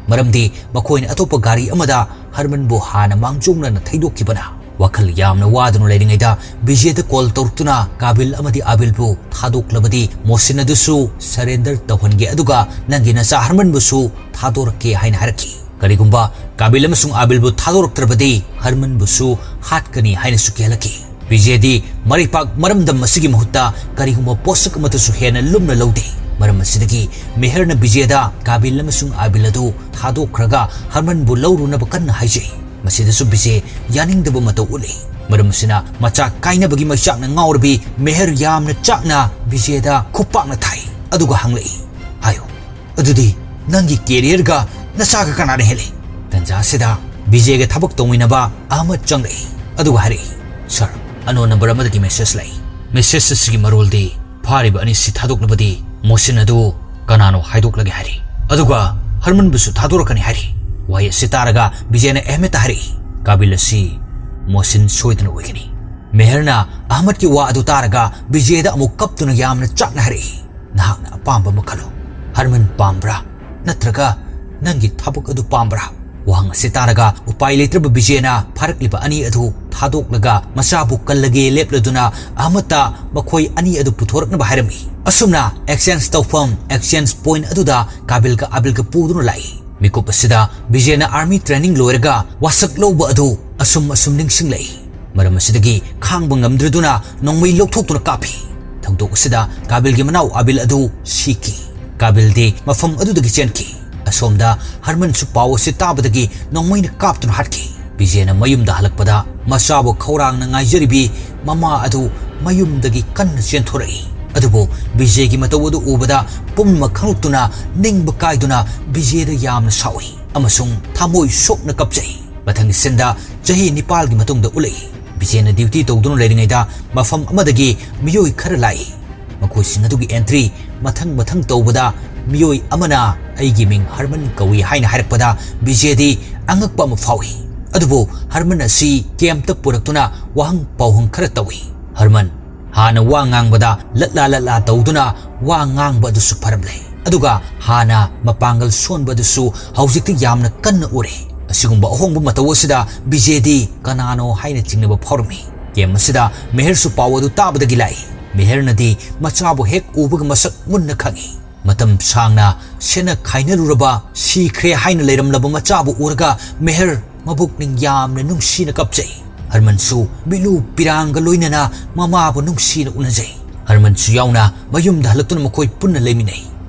ꯃꯔꯝꯗꯤ ꯃꯈꯣꯏꯅ ꯑꯇꯣꯞꯄ ꯒꯥꯔꯤ ꯑꯃꯗ ꯍꯔꯃꯟꯕꯨ ꯍꯥꯟꯅ ꯃꯥꯡꯖꯧꯅꯅ ꯊꯩꯗꯣꯛꯈꯤꯕꯅ꯫ ꯋꯥꯈꯜ ꯌꯥꯝꯅ ꯋꯥꯗꯨꯅ ꯂꯩꯔꯤꯉꯩꯗ ꯕꯤꯖꯦꯗ ꯀꯣꯜ ꯇꯧꯔꯛꯇꯨꯅ ꯀꯥꯕꯤꯜ ꯑꯃꯗꯤ ꯑꯥꯕꯤꯜꯕꯨ ꯊꯥꯗꯣꯛꯂꯕꯗꯤ ꯃꯣꯁꯤꯟ ꯑꯗꯨꯁꯨ ꯁꯔꯦꯟꯗꯔ ꯇꯧꯍꯟꯒꯦ, ꯑꯗꯨꯒ ꯅꯪꯒꯤ ꯅꯆꯥ ꯍꯔꯃꯟꯕꯨꯁꯨ ꯊꯥꯗꯣꯔꯛꯀꯦ ꯍꯥꯏꯅ ꯍꯥꯏꯔꯛꯈꯤ꯫ ꯀꯔꯤꯒꯨꯝꯕ ꯀꯥꯕꯤꯜ ꯑꯃꯁꯨꯡ ꯑꯥꯕꯤꯜꯕꯨ ꯊꯥꯗꯣꯔꯛꯇ꯭ꯔꯕꯗꯤ ꯍꯔꯃꯟꯕꯨꯁꯨ ꯍꯥꯠꯀꯅꯤ ꯍꯥꯏꯅꯁꯨ ꯀꯤꯍꯜꯂꯛꯈꯤ꯫ ꯕꯤꯖꯦꯗꯤ ꯃꯔꯩꯄꯥꯛ ꯃꯔꯝꯗꯝ ꯑꯁꯤꯒꯤ ꯃꯍꯨꯠꯇ ꯀꯔꯤꯒꯨꯝꯕ ꯄꯣꯠꯁꯛ ꯑꯃꯠꯇꯁꯨ ꯍꯦꯟꯅ ꯂꯨꯝꯅ ꯂꯧꯗꯦ꯫ ꯃꯔꯝ ꯑꯁꯤꯗꯒꯤ ꯃꯦꯍꯔꯅ ꯕꯤꯖꯦꯗ ꯀꯥꯕꯤꯜ ꯑꯃꯁꯨꯡ ꯑꯥꯕꯤꯜ ꯑꯗꯨ ꯊꯥꯗꯣꯛꯈ꯭ꯔꯒ ꯍꯔꯃꯟꯕꯨ ꯂꯧꯔꯨꯅꯕ ꯀꯟꯅ ꯍꯥꯏꯖꯩ꯫ ꯃꯁꯤꯗꯁꯨ ꯕꯤꯖꯦ ꯌꯥꯅꯤꯡꯗꯕ ꯃꯇꯧ ꯎꯠꯂꯤ꯫ ꯃꯔꯝ ꯑꯁꯤꯅ ꯃꯆꯥ ꯀꯥꯏꯅꯕꯒꯤ ꯃꯩꯆꯥꯛꯅ ꯉꯥꯎꯔꯕꯤ ꯃꯦꯍꯔ ꯌꯥꯝꯅ ꯆꯥꯛꯅ ꯕꯤꯖꯦꯗ ꯈꯨꯄꯥꯛꯅ ꯊꯥꯏ, ꯑꯗꯨꯒ ꯍꯪꯂꯛꯏ, "ꯍꯥꯏꯌꯨ, ꯑꯗꯨꯗꯤ ꯅꯪꯒꯤ ꯀꯦꯔꯤꯌꯔꯒ ꯅꯆꯥꯒ ꯀꯅꯥꯅ ꯍꯦꯜꯂꯤ?" ꯇꯟꯖꯥ ꯑꯁꯤꯗ ꯕꯤꯖꯦꯒ ꯊꯕꯛ ꯇꯧꯃꯤꯟꯅꯕ ꯑꯍꯃꯗ ꯆꯪꯂꯛꯏ, ꯑꯗꯨꯒ ꯍꯥꯏꯔꯛꯏ, "ꯁꯥꯔ, ꯑꯅꯣꯟ ꯅꯝꯕꯔ ꯑꯃꯗꯒꯤ ꯃꯦꯁꯦꯖ ꯂꯥꯛꯏ꯫ ꯃꯦꯁꯦꯖ ꯑꯁꯤꯒꯤ ꯃꯔꯣꯜꯗꯤ ꯐꯥꯔꯤꯕ ꯑꯅꯤꯁꯤ ꯊꯥꯗꯣꯛꯂꯕꯗꯤ ꯃꯣꯁꯤꯟ ꯑꯗꯨ ꯀꯅꯥꯅꯣ ꯍꯥꯏꯗꯣꯛꯂꯒꯦ ꯍꯥꯏꯔꯤ, ꯑꯗꯨꯒ ꯍꯔꯃꯟꯕꯨꯁꯨ ꯊꯥꯗꯣꯔꯛꯀꯅꯤ ꯍꯥꯏꯔꯤ꯫" ꯋꯥꯍꯩ ꯑꯁꯤ ꯇꯥꯔꯒ ꯕꯤꯖꯦꯅ ꯑꯍꯃꯦꯗꯇ ꯍꯥꯏꯔꯛꯏ, "ꯀꯥꯕꯤꯜ ꯑꯁꯤ ꯃꯣꯁꯤꯟ ꯁꯣꯏꯗꯅ ꯑꯣꯏꯒꯅꯤ꯫" ꯃꯦꯍꯔꯅ ꯑꯍꯃꯗꯀꯤ ꯋꯥ ꯑꯗꯨ ꯇꯥꯔꯒ ꯕꯤꯖꯦꯗ ꯑꯃꯨꯛ ꯀꯞꯇꯨꯅ ꯌꯥꯝꯅ ꯆꯥꯛꯅ ꯍꯥꯏꯔꯛꯏ, "ꯅꯍꯥꯛꯅ ꯑꯄꯥꯝꯕ ꯑꯃ ꯈꯜꯂꯨ꯫ ꯍꯔꯃꯟ ꯄꯥꯝꯕ꯭ꯔꯥ, ꯅꯠꯇ꯭ꯔꯒ ꯅꯪꯒꯤ ꯊꯕꯛ ꯑꯗꯨ ꯄꯥꯝꯕ꯭ꯔꯥ?" ꯋꯥꯍꯪ ꯑꯁꯤ ꯇꯥꯔꯒ ꯎꯄꯥꯏ ꯂꯩꯇ꯭ꯔꯕ ꯕꯤꯖꯦꯅ ꯐꯥꯔꯛꯂꯤꯕ ꯑꯅꯤ ꯑꯗꯨ ꯊꯥꯗꯣꯛꯂꯒ ꯃꯆꯥꯕꯨ ꯀꯜꯂꯒꯦ ꯂꯦꯞꯂꯗꯨꯅ ꯑꯍꯃꯗꯇ ꯃꯈꯣꯏ ꯑꯅꯤ ꯑꯗꯨ ꯄꯨꯊꯣꯔꯛꯅꯕ ꯍꯥꯏꯔꯝꯃꯤ꯫ ꯑꯁꯨꯝꯅ ꯑꯦꯛꯁꯆꯦꯟꯖ ꯇꯧꯐꯝ ꯑꯦꯛꯁꯆꯦꯟꯖ ꯄꯣꯏꯟꯠ ꯑꯗꯨꯗ ꯀꯥꯕꯤꯜꯒ ꯑꯥꯕꯤꯜꯒ ꯄꯨꯗꯨꯅ ꯂꯥꯛꯏ꯫ ꯃꯤꯀꯨꯞ ꯑꯁꯤꯗ ꯕꯤꯖꯦꯅ ꯑꯥꯔꯃꯤ ꯇ꯭ꯔꯦꯅꯤꯡ ꯂꯣꯏꯔꯒ ꯋꯥꯁꯛ ꯂꯧꯕ ꯑꯗꯨ ꯑꯁꯨꯝ ꯑꯁꯨꯝ ꯅꯤꯡꯁꯤꯡꯂꯛꯏ꯫ ꯃꯔꯝ ꯑꯁꯤꯗꯒꯤ ꯈꯥꯡꯕ ꯉꯝꯗ꯭ꯔꯗꯨꯅ ꯅꯣꯡꯃꯩ ꯂꯧꯊꯣꯛꯇꯨꯅ ꯀꯥꯞꯈꯤ꯫ ꯊꯧꯗꯣꯛ ꯑꯁꯤꯗ ꯀꯥꯕꯤꯜꯒꯤ ꯃꯅꯥꯎ ꯑꯥꯕꯤꯜ ꯑꯗꯨ ꯁꯤꯈꯤ꯫ ꯀꯥꯕꯤꯜꯗꯤ ꯃꯐꯝ ꯑꯗꯨꯗꯒꯤ ꯆꯦꯟꯈꯤ꯫ ꯑꯁꯣꯝꯗ ꯍꯔꯃꯟꯁꯨ ꯄꯥꯎ ꯑꯁꯤ ꯇꯥꯕꯗꯒꯤ ꯅꯣꯡꯃꯩꯅ ꯀꯥꯞꯇꯨꯅ ꯍꯥꯠꯈꯤ꯫ ꯕꯤꯖꯦꯅ ꯃꯌꯨꯝꯗ ꯍꯜꯂꯛꯄꯗ ꯃꯆꯥꯕꯨ ꯈꯧꯔꯥꯡꯅ ꯉꯥꯏꯖꯔꯤꯕꯤ ꯃꯃꯥ ꯑꯗꯨ ꯃꯌꯨꯝꯗꯒꯤ ꯀꯟꯅ ꯆꯦꯟꯊꯣꯔꯛꯏ꯫ ꯑꯗꯨꯕꯨ ꯕꯤꯖꯦꯒꯤ ꯃꯇꯧ ꯑꯗꯨ ꯎꯕꯗ ꯄꯨꯝꯅꯃꯛ ꯈꯪꯂꯛꯇꯨꯅ ꯅꯤꯡꯕ ꯀꯥꯏꯗꯨꯅ ꯕꯤꯖꯦꯗ ꯌꯥꯝꯅ ꯁꯥꯎꯏ ꯑꯃꯁꯨꯡ ꯊꯃꯣꯏ ꯁꯣꯛꯅ ꯀꯞꯆꯩ꯫ ꯃꯊꯪꯒꯤ ꯁꯤꯟꯗ ꯆꯍꯤ ꯅꯤꯄꯥꯜꯒꯤ ꯃꯇꯨꯡꯗ ꯎꯠꯂꯛꯏ꯫ ꯕꯤꯖꯦꯅ ꯗ꯭ꯌꯨꯇꯤ ꯇꯧꯗꯨꯅ ꯂꯩꯔꯤꯉꯩꯗ ꯃꯐꯝ ꯑꯃꯗꯒꯤ ꯃꯤꯑꯣꯏ ꯈꯔ ꯂꯥꯛꯏ꯫ ꯃꯈꯣꯏꯁꯤꯡ ꯑꯗꯨꯒꯤ ꯑꯦꯟꯇ꯭ꯔꯤ ꯃꯊꯪ ꯃꯊꯪ ꯇꯧꯕꯗ ꯃꯤꯑꯣꯏ ꯑꯃꯅ "ꯑꯩꯒꯤ ꯃꯤꯡ ꯍꯔꯃꯟ ꯀꯧꯏ" ꯍꯥꯏꯅ ꯍꯥꯏꯔꯛꯄꯗ ꯕꯤꯖꯦꯗꯤ ꯑꯉꯛꯄ ꯑꯃ ꯐꯥꯎꯏ꯫ ꯑꯗꯨꯕꯨ ꯍꯔꯃꯟ ꯑꯁꯤ ꯀꯦꯝꯞꯇ ꯄꯨꯔꯛꯇꯨꯅ ꯋꯥꯍꯪ ꯄꯥꯎꯍꯪ ꯈꯔ ꯇꯧꯏ꯫ ꯍꯔꯃꯟ, ꯍꯥꯟꯅ ꯋꯥ ꯉꯥꯡꯕꯗ ꯂꯠꯂꯥ ꯂꯠꯂꯥ ꯇꯧꯗꯨꯅ ꯋꯥ ꯉꯥꯡꯕ ꯑꯗꯨꯁꯨ ꯐꯔꯝꯂꯦ, ꯑꯗꯨꯒ ꯍꯥꯟꯅ ꯃꯄꯥꯡꯒꯜ ꯁꯣꯟꯕ ꯑꯗꯨꯁꯨ ꯍꯧꯖꯤꯛꯇꯤ ꯌꯥꯝꯅ ꯀꯟꯅ ꯎꯔꯦ꯫ ꯑꯁꯤꯒꯨꯝꯕ ꯑꯍꯣꯡꯕ ꯃꯇꯧ ꯑꯁꯤꯗ ꯕꯤꯖꯦꯗꯤ ꯀꯅꯥꯅꯣ ꯍꯥꯏꯅ ꯆꯤꯡꯅꯕ ꯐꯥꯎꯔꯝꯃꯤ꯫ ꯒꯦꯝ ꯑꯁꯤꯗ ꯃꯦꯍꯔꯁꯨ ꯄꯥꯎ ꯑꯗꯨ ꯇꯥꯕꯗꯒꯤ ꯂꯥꯛꯏ꯫ ꯃꯦꯍꯔꯅꯗꯤ ꯃꯆꯥꯕꯨ ꯍꯦꯛ ꯎꯕꯒ ꯃꯁꯛ ꯃꯨꯟꯅ ꯈꯪꯏ꯫ ꯃꯇꯝ ꯁꯥꯡꯅ ꯁꯦꯠꯅ ꯈꯥꯏꯅꯔꯨꯔꯕ, ꯁꯤꯈ꯭ꯔꯦ ꯍꯥꯏꯅ ꯂꯩꯔꯝꯂꯕ ꯃꯆꯥꯕꯨ ꯎꯔꯒ ꯃꯦꯍꯔ ꯃꯕꯨꯛꯅꯤꯡ ꯌꯥꯝꯅ ꯅꯨꯡꯁꯤꯅ ꯀꯞꯆꯩ꯫ ꯍꯔꯃꯟꯁꯨ ꯃꯤꯠꯂꯨ ꯄꯤꯔꯥꯡꯒ ꯂꯣꯏꯅꯅ ꯃꯃꯥꯕꯨ ꯅꯨꯡꯁꯤꯅ ꯎꯅꯖꯩ꯫ ꯍꯔꯃꯟꯁꯨ ꯌꯥꯎꯅ ꯃꯌꯨꯝꯗ ꯍꯜꯂꯛꯇꯨꯅ ꯃꯈꯣꯏ ꯄꯨꯟꯅ ꯂꯩꯃꯤꯟꯅꯩ꯫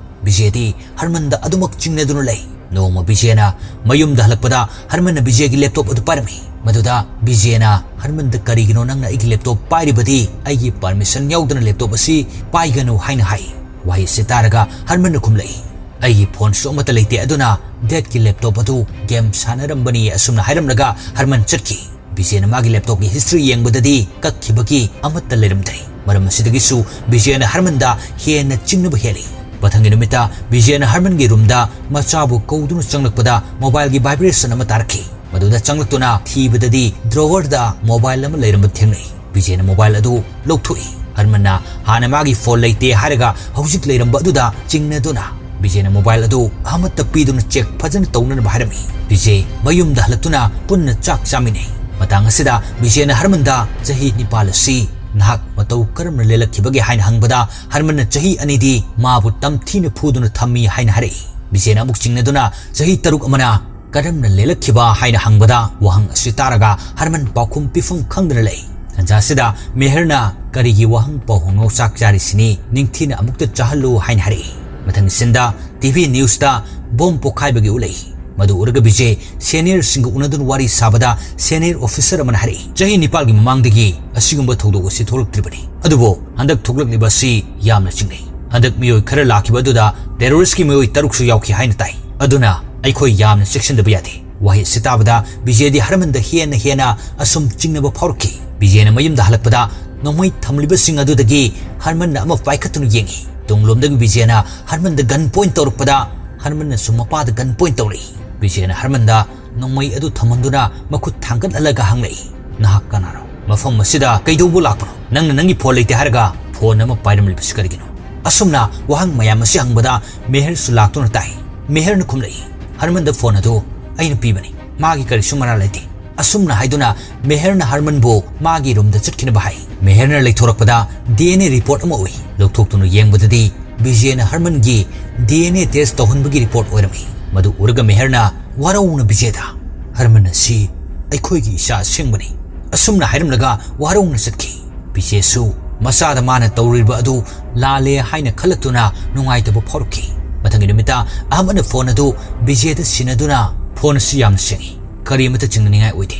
ꯕꯤꯖꯦꯗꯤ ꯍꯔꯃꯟꯗ ꯑꯗꯨꯃꯛ ꯆꯤꯡꯅꯗꯨꯅ ꯂꯩ꯫ ꯅꯣꯡꯃ ꯕꯤꯖꯦꯅ ꯃꯌꯨꯝꯗ ꯍꯜꯂꯛꯄꯗ ꯍꯔꯃꯟꯅ ꯕꯤꯖꯦꯒꯤ ꯂꯦꯞꯇꯣꯞ ꯑꯗꯨ ꯄꯥꯏꯔꯝꯃꯤ꯫ ꯃꯗꯨꯗ ꯕꯤꯖꯦꯅ ꯍꯔꯃꯟꯗ "ꯀꯔꯤꯒꯤꯅꯣ ꯅꯪꯅ ꯑꯩꯒꯤ ꯂꯦꯞꯇꯣꯞ ꯄꯥꯏꯔꯤꯕꯗꯤ? ꯑꯩꯒꯤ ꯄꯔꯃꯤꯁꯟ ꯌꯥꯎꯗꯅ ꯂꯦꯞꯇꯣꯞ ꯑꯁꯤ ꯄꯥꯏꯒꯅꯨ" ꯍꯥꯏꯅ ꯍꯥꯏ꯫ ꯋꯥꯍꯩ ꯑꯁꯤ ꯇꯥꯔꯒ ꯍꯔꯃꯟꯅ ꯈꯨꯝꯂꯛꯏ, "ꯑꯩꯒꯤ ꯐꯣꯟꯁꯨ ꯑꯃꯠꯇ ꯂꯩꯇꯦ, ꯑꯗꯨꯅ ꯗꯦꯠꯀꯤ ꯂꯦꯞꯇꯣꯞ ꯑꯗꯨ ꯒꯦꯝ ꯁꯥꯟꯅꯔꯝꯕꯅꯤ", ꯑꯁꯨꯝꯅ ꯍꯥꯏꯔꯝꯂꯒ ꯍꯔꯃꯟ ꯆꯠꯈꯤ꯫ ꯕꯤꯖꯦꯅ ꯃꯥꯒꯤ ꯂꯦꯞꯇꯣꯞꯀꯤ ꯍꯤꯁꯇ꯭ꯔꯤ ꯌꯦꯡꯕꯗꯗꯤ ꯀꯛꯈꯤꯕꯒꯤ ꯑꯃꯠꯇ ꯂꯩꯔꯝꯗ꯭ꯔꯦ꯫ ꯃꯔꯝ ꯑꯁꯤꯗꯒꯤꯁꯨ ꯕꯤꯖꯦꯅ ꯍꯔꯃꯟꯗ ꯍꯦꯟꯅ ꯆꯤꯡꯅꯕ ꯍꯦꯜꯂꯤ꯫ ꯃꯊꯪꯒꯤ ꯅꯨꯃꯤꯠꯇ ꯕꯤꯖꯦꯅ ꯍꯔꯃꯟꯒꯤ ꯔꯨꯝꯗ ꯃꯆꯥꯕꯨ ꯀꯧꯗꯨꯅ ꯆꯪꯂꯛꯄꯗ ꯃꯣꯕꯥꯏꯜꯒꯤ ꯚꯥꯏꯕ꯭ꯔꯦꯁꯟ ꯑꯃ ꯇꯥꯔꯛꯈꯤ꯫ ꯃꯗꯨꯗ ꯆꯪꯂꯛꯇꯨꯅ ꯊꯤꯕꯗꯗꯤ ꯗ꯭ꯔꯣꯋꯔꯗ ꯃꯣꯕꯥꯏꯜ ꯑꯃ ꯂꯩꯔꯝꯕ ꯊꯦꯡꯅꯩ꯫ ꯕꯤꯖꯦꯅ ꯃꯣꯕꯥꯏꯜ ꯑꯗꯨ ꯂꯧꯊꯣꯛꯏ꯫ ꯍꯔꯃꯟꯅ ꯍꯥꯟꯅ ꯃꯥꯒꯤ ꯐꯣꯟ ꯂꯩꯇꯦ ꯍꯥꯏꯔꯒ ꯍꯧꯖꯤꯛ ꯂꯩꯔꯝꯕ ꯑꯗꯨꯗ ꯆꯤꯡꯅꯗꯨꯅ ꯕꯤꯖꯦꯅ ꯃꯣꯕꯥꯏꯜ ꯑꯗꯨ ꯑꯃꯠꯇ ꯄꯤꯗꯨꯅ ꯆꯦꯛ ꯐꯖꯅ ꯇꯧꯅꯅꯕ ꯍꯥꯏꯔꯝꯃꯤ꯫ ꯕꯤꯖꯦ ꯃꯌꯨꯝꯗ ꯍꯜꯂꯛꯇꯨꯅ ꯄꯨꯟꯅ ꯆꯥꯛ ꯆꯥꯃꯤꯟꯅꯩ꯫ ꯃꯇꯥꯡ ꯑꯁꯤꯗ ꯕꯤꯖꯦꯅ ꯍꯔꯃꯟꯗ "ꯆꯍꯤ ꯅꯤꯄꯥꯜ ꯑꯁꯤ ꯅꯍꯥꯛ ꯃꯇꯧ ꯀꯔꯝꯅ ꯂꯦꯜꯂꯛꯈꯤꯕꯒꯦ?" ꯍꯥꯏꯅ ꯍꯪꯕꯗ ꯍꯔꯃꯟꯅ ꯆꯍꯤ ꯑꯅꯤꯗꯤ ꯃꯥꯕꯨ ꯇꯝꯊꯤꯅ ꯐꯨꯗꯨꯅ ꯊꯝꯃꯤ ꯍꯥꯏꯅ ꯍꯥꯏꯔꯛꯏ꯫ ꯕꯤꯖꯦꯅ ꯑꯃꯨꯛ ꯆꯤꯡꯅꯗꯨꯅ "ꯆꯍꯤ ꯇꯔꯨꯛ ꯑꯃꯅ ꯀꯔꯝꯅ ꯂꯦꯜꯂꯛꯈꯤꯕ?" ꯍꯥꯏꯅ ꯍꯪꯕꯗ ꯋꯥꯍꯪ ꯑꯁꯤ ꯇꯥꯔꯒ ꯍꯔꯃꯟ ꯄꯥꯎꯈꯨꯝ ꯄꯤꯐꯝ ꯈꯪꯗꯅ ꯂꯩ꯫ ꯇꯟꯖꯥ ꯑꯁꯤꯗ ꯃꯦꯍꯔꯅ "ꯀꯔꯤꯒꯤ ꯋꯥꯍꯪ ꯄꯥꯎꯍꯪꯅꯣ? ꯆꯥꯛ ꯆꯥꯔꯤꯁꯤꯅꯤ, ꯅꯤꯡꯊꯤꯅ ꯑꯃꯨꯛꯇ ꯆꯥꯍꯜꯂꯨ" ꯍꯥꯏꯅ ꯍꯥꯏꯔꯛꯏ꯫ ꯃꯊꯪꯒꯤ ꯁꯤꯟꯗ ꯇꯤ ꯚꯤ ꯅ꯭ꯌꯨꯁꯇ ꯕꯣꯝ ꯄꯣꯈꯥꯏꯕꯒꯤ ꯎꯠꯂꯛꯏ꯫ ꯃꯗꯨ ꯎꯔꯒ ꯕꯤꯖꯦ ꯁꯦꯅꯤꯌꯔꯁꯤꯡꯒ ꯎꯅꯗꯨꯅ ꯋꯥꯔꯤ ꯁꯥꯕꯗ ꯁꯦꯅꯤꯌꯔ ꯑꯣꯐꯤꯁꯔ ꯑꯃꯅ ꯍꯥꯏꯔꯛꯏ, "ꯆꯍꯤ ꯅꯤꯄꯥꯜꯒꯤ ꯃꯃꯥꯡꯗꯒꯤ ꯑꯁꯤꯒꯨꯝꯕ ꯊꯧꯗꯣꯛ ꯑꯁꯤ ꯊꯣꯛꯂꯛꯇ꯭ꯔꯤꯕꯅꯤ꯫ ꯑꯗꯨꯕꯨ ꯍꯟꯗꯛ ꯊꯣꯛꯂꯛꯂꯤꯕ ꯑꯁꯤ ꯌꯥꯝꯅ ꯆꯤꯡꯅꯩ꯫ ꯍꯟꯗꯛ ꯃꯤꯑꯣꯏ ꯈꯔ ꯂꯥꯛꯈꯤꯕ ꯑꯗꯨꯗ ꯇꯦꯔꯣꯔꯤꯁ꯭ꯠꯀꯤ ꯃꯤꯑꯣꯏ ꯇꯔꯨꯛꯁꯨ ꯌꯥꯎꯈꯤ ꯍꯥꯏꯅ ꯇꯥꯏ꯫ ꯑꯗꯨꯅ ꯑꯩꯈꯣꯏ ꯌꯥꯝꯅ ꯆꯦꯛꯁꯤꯟꯗꯕ ꯌꯥꯗꯦ"꯫ ꯋꯥꯍꯩ ꯑꯁꯤ ꯇꯥꯕꯗ ꯕꯤꯖꯦꯗꯤ ꯍꯔꯃꯟꯗ ꯍꯦꯟꯅ ꯍꯦꯟꯅ ꯑꯁꯨꯝ ꯆꯤꯡꯅꯕ ꯐꯥꯎꯔꯛꯈꯤ꯫ ꯕꯤꯖꯦꯅ ꯃꯌꯨꯝꯗ ꯍꯜꯂꯛꯄꯗ ꯅꯣꯡꯃꯩ ꯊꯝꯂꯤꯕꯁꯤꯡ ꯑꯗꯨꯗꯒꯤ ꯍꯔꯃꯟꯅ ꯑꯃ ꯄꯥꯏꯈꯠꯇꯨꯅ ꯌꯦꯡꯉꯤ꯫ ꯇꯨꯡꯂꯣꯝꯗꯒꯤ ꯕꯤꯖꯦꯅ ꯍꯔꯃꯟꯗ ꯒꯟ ꯄꯣꯏꯟꯠ ꯇꯧꯔꯛꯄꯗ ꯍꯔꯃꯟꯅꯁꯨ ꯃꯄꯥꯗ ꯒꯟ ꯄꯣꯏꯟꯠ ꯇꯧꯔꯛꯏ꯫ ꯕꯤꯖꯦꯅ ꯍꯔꯃꯟꯗ ꯅꯣꯡꯃꯩ ꯑꯗꯨ ꯊꯝꯍꯟꯗꯨꯅ ꯃꯈꯨꯠ ꯊꯥꯡꯒꯠꯍꯜꯂꯒ ꯍꯪꯂꯛꯏ, "ꯅꯍꯥꯛ ꯀꯅꯥꯅꯣ? ꯃꯐꯝ ꯑꯁꯤꯗ ꯀꯩꯗꯧꯕ ꯂꯥꯛꯄꯅꯣ? ꯅꯪꯅ ꯅꯪꯒꯤ ꯐꯣꯟ ꯂꯩꯇꯦ ꯍꯥꯏꯔꯒ ꯐꯣꯟ ꯑꯃ ꯄꯥꯏꯔꯝꯂꯤꯕꯁꯤ ꯀꯔꯤꯒꯤꯅꯣ?" ꯑꯁꯨꯝꯅ ꯋꯥꯍꯪ ꯃꯌꯥꯝ ꯑꯁꯤ ꯍꯪꯕꯗ ꯃꯦꯍꯔꯁꯨ ꯂꯥꯛꯇꯨꯅ ꯇꯥꯏ꯫ ꯃꯦꯍꯔꯅ ꯈꯨꯝꯂꯛꯏ, "ꯍꯔꯃꯟꯗ ꯐꯣꯟ ꯑꯗꯨ ꯑꯩꯅ ꯄꯤꯕꯅꯤ꯫ ꯃꯥꯒꯤ ꯀꯔꯤꯁꯨ ꯃꯔꯥꯜ ꯂꯩꯇꯦ꯫ ꯑꯁꯨꯝꯅ ꯍꯥꯏꯗꯨꯅ ꯃꯦꯍꯔꯅ ꯍꯔꯃꯟꯕꯨ ꯃꯥꯒꯤ ꯔꯨꯝꯗ ꯆꯠꯈꯤꯅꯕ ꯍꯥꯏ꯫ ꯃꯦꯍꯔꯅ ꯂꯩꯊꯣꯔꯛꯄꯗ ꯗꯤ ꯑꯦꯟ ꯑꯦ ꯔꯤꯄꯣꯔꯠ ꯑꯃ ꯎꯏ꯫ ꯂꯧꯊꯣꯛꯇꯨꯅ ꯌꯦꯡꯕꯗꯗꯤ ꯕꯤꯖꯦꯅ ꯍꯔꯃꯟꯒꯤ ꯗꯤ ꯑꯦꯟ ꯑꯦ ꯇꯦꯁ ꯇꯧꯍꯟꯕꯒꯤ ꯔꯤꯄꯣꯔꯠ ꯑꯣꯏꯔꯝꯃꯤ꯫ ꯃꯗꯨ ꯎꯔꯒ ꯃꯦꯍꯔꯅ ꯋꯥꯔꯧꯅ ꯕꯤꯖꯦꯗ, "ꯍꯔꯃꯟ ꯑꯁꯤ ꯑꯩꯈꯣꯏꯒꯤ ꯏꯆꯥ ꯑꯁꯦꯡꯕꯅꯤ," ꯑꯁꯨꯝꯅ ꯍꯥꯏꯔꯝꯂꯒ ꯋꯥꯔꯧꯅ ꯆꯠꯈꯤ꯫ ꯕꯤꯖꯦꯁꯨ ꯃꯆꯥꯗ ꯃꯥꯅ ꯇꯧꯔꯤꯕ ꯑꯗꯨ ꯂꯥꯜꯂꯦ ꯍꯥꯏꯅ ꯈꯜꯂꯛꯇꯨꯅ ꯅꯨꯡꯉꯥꯏꯇꯕ ꯐꯥꯎꯔꯛꯈꯤ꯫ ꯃꯊꯪꯒꯤ ꯅꯨꯃꯤꯠꯇ ꯑꯍꯃꯠꯅ ꯐꯣꯟ ꯑꯗꯨ ꯕꯤꯖꯦꯗ ꯁꯤꯟꯅꯗꯨꯅ, "ꯐꯣꯟ ꯑꯁꯤ ꯌꯥꯝꯅ ꯁꯦꯡꯉꯤ, ꯀꯔꯤ ꯑꯃꯠꯇ ꯆꯤꯡꯅꯅꯤꯡꯉꯥꯏ ꯑꯣꯏꯗꯦ꯫